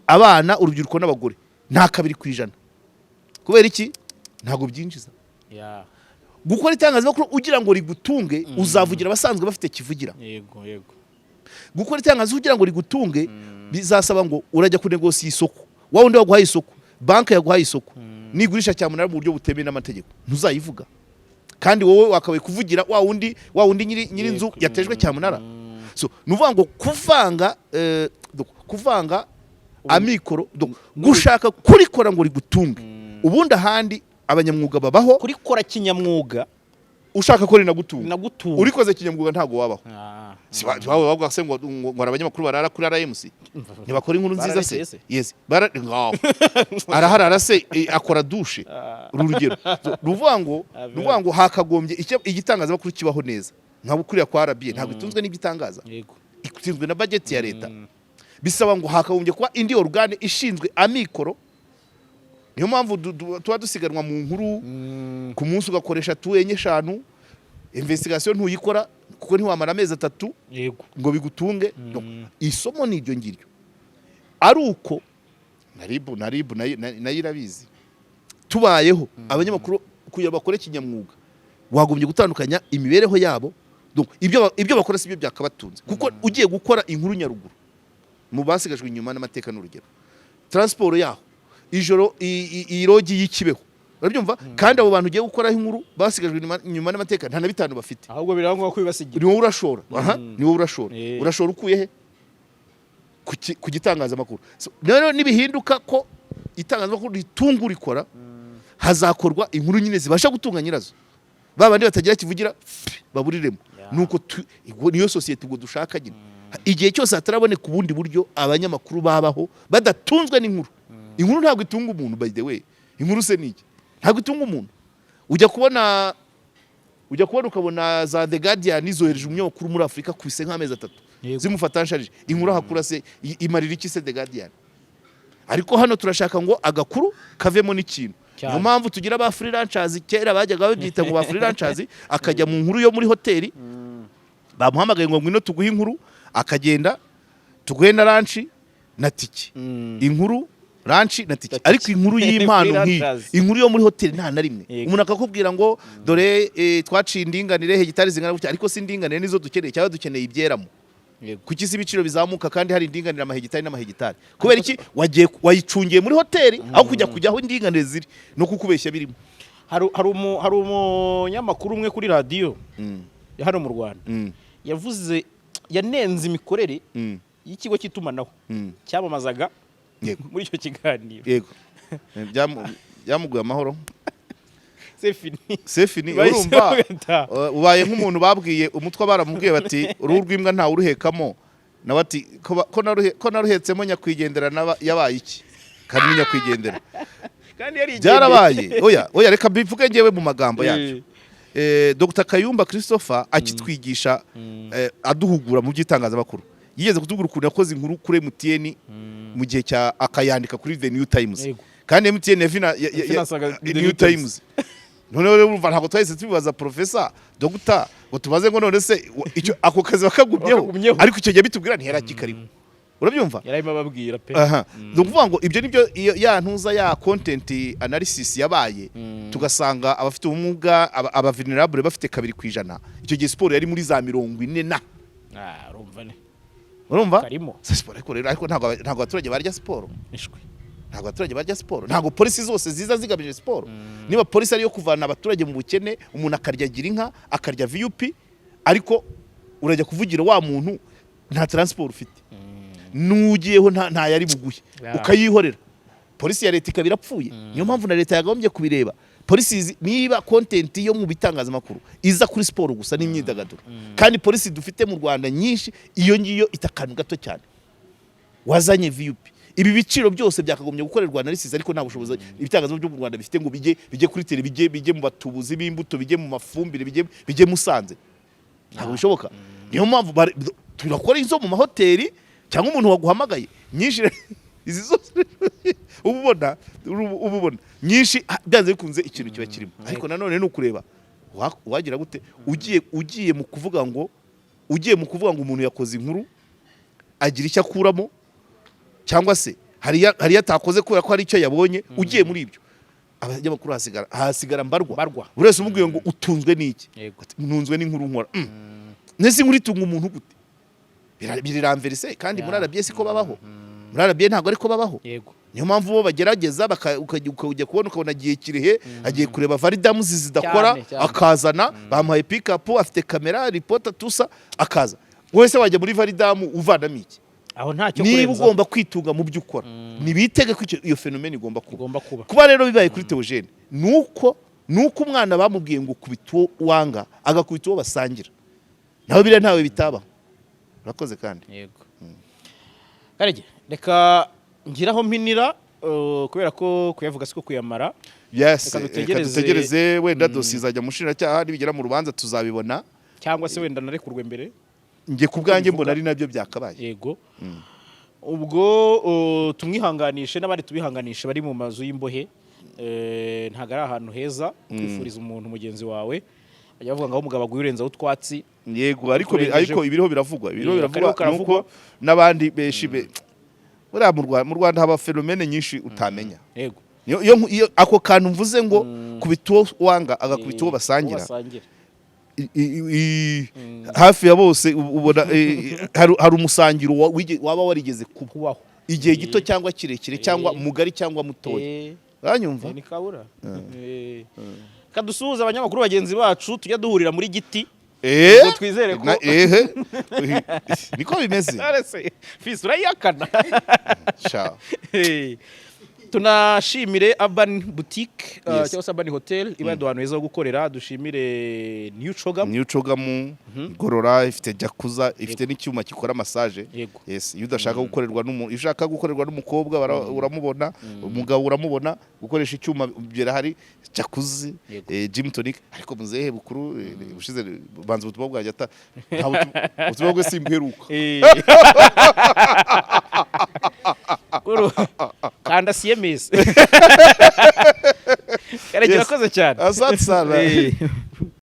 abana, urubyiruko n'abagore, nta 2%. Kubera iki? Ntabwo byinjiza. Gukora itangazamakuru ugira ngo rigutunge, uzavugira abasanzwe bafite kivugira. yego yego Gukora itangazo kugira ngo rigutunge bizasaba ngo urajya kunegosiya isoko, wa wundi waguhaye isoko, banki yaguhaye isoko, nigurisha cyamunara mu buryo butemewe n'amategeko ntuzayivuga, kandi wowe wakabaye kuvugira wa wundi nyiri inzu yatejwe cyamunara. So ni ukuvuga ngo kuvanga, donc, kuvanga amikoro, donc, gushaka kurikora ngo rigutunge. Ubundi ahandi abanyamwuga babaho Kurikora kinyamwuga. Ushaka ko rinagutunga, nagutunga. Urikoze kinyamwuga ntabwo wabaho. Si bavuga se ngo hari abanyamakuru barara kuri RMC ntibakora inkuru nziza se? Bararekeye se? Yes, bara ngaho araharara se, akora douche, uru rugero. So, ni ukuvuga ngo hakagombye igitangazamakuru kibaho neza nka kuriya kwa RBA. Ntabwo itunzwe n'igitangaza, itunzwe na budget ya leta. Bisaba ngo hakagombye kuba indi organe ishinzwe amikoro. Niyo mpamvu tuba dusiganwa mu nkuru ku munsi, ugakoresha tu, enye, eshanu. Investigation ntuyikora kuko ntiwamara amezi 3 ngo bigutunge. Donc, isomo ni iryo ngiryo, ari uko Na RIB, na RIB nayo irabizi. Tubayeho abanyamakuru kugira bakore kinyamwuga, wagombye gutandukanya imibereho yabo. Donc, ibyo bakora si byo byakabatunze, kuko ugiye gukora inkuru Nyaruguru mu basigajwe inyuma n'amateka, n'urugero transport yaho ijoro, iyi lodge y'ikibeho, urabyumva? Kandi abo bantu ugiye gukoraho inkuru basigajwe inyuma n'amateka, nta na bitanu bafite. Ahubwo biraba ngombwa kubibasigira. Ni wowe urashora, aha, ni wowe urashora. Urashora ukuye he ku gitangazamakuru? So, rero nibihinduka ko itangazamakuru ritunga urikora, hazakorwa inkuru nyine zibasha gutunga nyirazo, ba bandi batagira kivugira baburiremo. Nuko niyo sosiyete ubwo dushaka nyine. Igihe cyose hataraboneka ubundi buryo abanyamakuru babaho badatunzwe n'inkuru. Inkuru ntabwo itunga umuntu, by the way. Inkuru se ni iki? Ntabwo itunga umuntu. Ujya kubona ukabona za The Guardian zohereje umunyamakuru muri Afurika kubise nk'amezi 3 zimufata nsharije. Inkuru ahakura se imarira iki se The Guardian? Ariko hano turashaka ngo agakuru kavemo n'ikintu. Niyo mpamvu tugira ba freelancers. Kera bajyaga babyita ngo ba freelancers, akajya mu nkuru yo muri hoteli, bamuhamagaye ngo ngwino tuguhe inkuru, akagenda, tuguhe na lunch na tike, inkuru, lunch na tike. Ariko inkuru y'impano nk'iyi, Freelancers. inkuru yo muri hoteli, nta na rimwe umuntu akakubwira ngo dore twaciye indinganire, hegitari zingana gutya. Ariko si indinganire nizo dukeneye, cyangwa dukeneye ibyeramo? Kuki si ibiciro bizamuka kandi hari indinganire, amahegitari n'amahegitari? Kubera iki wagiye wayicungiye muri hoteli aho kujya aho indinganire ziri? No kukubeshya birimo. Hari umunyamakuru umwe kuri radiyo ya hano mu Rwanda yavuze, yanenze imikorere y'ikigo cy'itumanaho cyamamazaga muri icyo kiganiro. Yego. Byamuguye amahoro. C'est fini. C'est fini. Bahise Urumva, bagataha. ubaye nk'umuntu babwiye umutwe, baramubwiye bati uruhu rw'imbwa ntawe uruhekamo, nawe ati ko naruhetsemo nyakwigendera yabaye iki? Kandi ni nyakwigendera. Kandi yarigendeye. Byarabaye. Oya, oya, reka mbivuge ngewe mu magambo yacu. Dr Kayumba Christopher akitwigisha, aduhugura mu by'itangazamakuru, yigeze kutubwira ukuntu yakoze inkuru kuri MTN mu gihe cya, akayandika kuri The New Times. Kandi MTN Yafinansaga The New New Times. Noneho rero urumva ntabwo twahise tubibaza professor dogita ngo tubaze ngo none se icyo ako kazi bakagumyeho? Bakagumyeho. Ariko icyo gihe bitubwira ntiyari akikariho, urabyumva? Yararimo ababwira pe. Aha, ni ukuvuga ngo ibyo nibyo, iyo ya ntuza ya content analysis yabaye, tugasanga abafite ubumuga, aba vulnerable bafite 2%. Icyo gihe siporo yari muri za 40 na Ah, urumva ne Urumva? Karimo. Si siporo ariko rero, ariko ntabwo abaturage barya siporo. Ishwi. Ntabwo abaturage barya siporo. Ntabwo policy zose ziza zigamije siporo. Niba policy ariyo kuvana abaturage mu bukene, umuntu akarya gira inka, akarya VUP, ariko urajya kuvugira wa muntu nta transport ufite, n'ugiyeho nta yari buguhe, ukayihorera, policy ya leta ikaba irapfuye. Niyo mpamvu na leta yakagombye kubireba policy niba content yo mu bitangazamakuru iza kuri siporo gusa n'imyidagaduro, kandi policy dufite mu Rwanda nyinshi iyo ngiyo ita akantu gato cyane wazanye VUP. Ibi biciro byose byakagombye gukorerwa analysis, ariko nta bushobozi ibitangazamakuru byo mu Rwanda bifite ngo bijye kuri tele, bijye mu batubuzi b'imbuto, bijye mu mafumbire, bijye Musanze. Ntabwo bishoboka. Niyo mpamvu turakora izo mu mahoteli cyangwa umuntu waguhamagaye nyinshi. Izi zose uba ubona nyinshi, byanze bikunze ikintu kiba kirimo. Ariko nanone ni ukureba wagira gute ugiye mu kuvuga ngo umuntu yakoze inkuru agira icyo akuramo, cyangwa se hari iyo atakoze kubera ko hari icyo yabonye. Ugiye muri ibyo, abanyamakuru hasigara mbarwa. Mbarwa. Buri wese umubwiye ngo utunzwe n'iki? Ati, ntunzwe n'inkuru nkora. Nese inkuru itunga umuntu gute? Biriramverise kandi muri RBA siko babaho, muri RBA ntabwo ariko babaho. Niyo mpamvu bo bagerageza ukajya kubona ukabona agiye Kirehe, agiye kureba valley dams zidakora. Cyane, cyane. Akazana, bamuhaye pick-up, afite kamera, reporter tusa, akaza. Wowe se wajya muri valley dam uvanamo iki? Aho ntacyo Niba kurenzaho. ugomba kwitunga mu byo ukora, ntibitege ko iyo phénomène igomba kuba. Igomba kuba. Kuba rero bibaye kuri Theogene, nuko umwana bamubwiye ngo kubita uwo wanga, agakubita uwo basangira nawe, biriya ntawe bitabaho. Urakoze kandi. Yego. Karege, reka ngiraho mpinira, kubera ko kuyavuga siko kuyamara. Yes. Reka Reka dutegereze. dutegereze, wenda dosiye izajya mu bushinjacyaha, nibigera mu rubanza tuzabibona. Cyangwa se wenda narekurwe mbere. Njye ku bwanjye Bivuga. mbona ari nabyo byakabaye. Yego. Ubwo tumwihanganishe n'abandi tubihanganishe bari mu mazu y'imbohe. Ntabwo ari ahantu heza kwifuriza umuntu mugenzi wawe. Bajya bavuga ngo aho umugabo aguye urenzaho utwatsi. Yego, ariko Turengejeho. ariko ibiriho biravugwa Akariho nuko karavugwa. n'abandi benshi be Buriya mu Rwanda haba phénomène nyinshi utamenya. Iyo ako kantu mvuze ngo kubita uwo wanga agakubita uwo basangira, basangira, hafi ya bose ubona hari umusangiro waba warigeze kuba kubaho igihe gito cyangwa kirekire, cyangwa mugari cyangwa mutoya. Uranyumva? Ni kabura. Kadusuhuza abanyamakuru bagenzi bacu tujya duhurira muri Giti. Ubwo twizere ko- Ehe, niko bimeze. Arese fisi urayihakana? Sha. Tunashimire Urban Boutique, cyangwa se Urban Hotel iba yaduha ahantu heza ho gukorera. Dushimire New Chogam. New Chogamu igorora, ifite jacuzzi, ifite n'icyuma gikora massage. Yes, iyo udashaka gukorerwa n'umuntu, iyo ushaka gukorerwa n'umukobwa uramubona, umugabo uramubona, gukoresha icyuma birahari, jacuzzi, gym tonic. Ariko muzehe Bukuru, ubushize banza ubutumwa bwanjye ata nta ubutumwa bwe simbuheruka. Kanda CMS. Karekera, akoze cyane. Asante sana.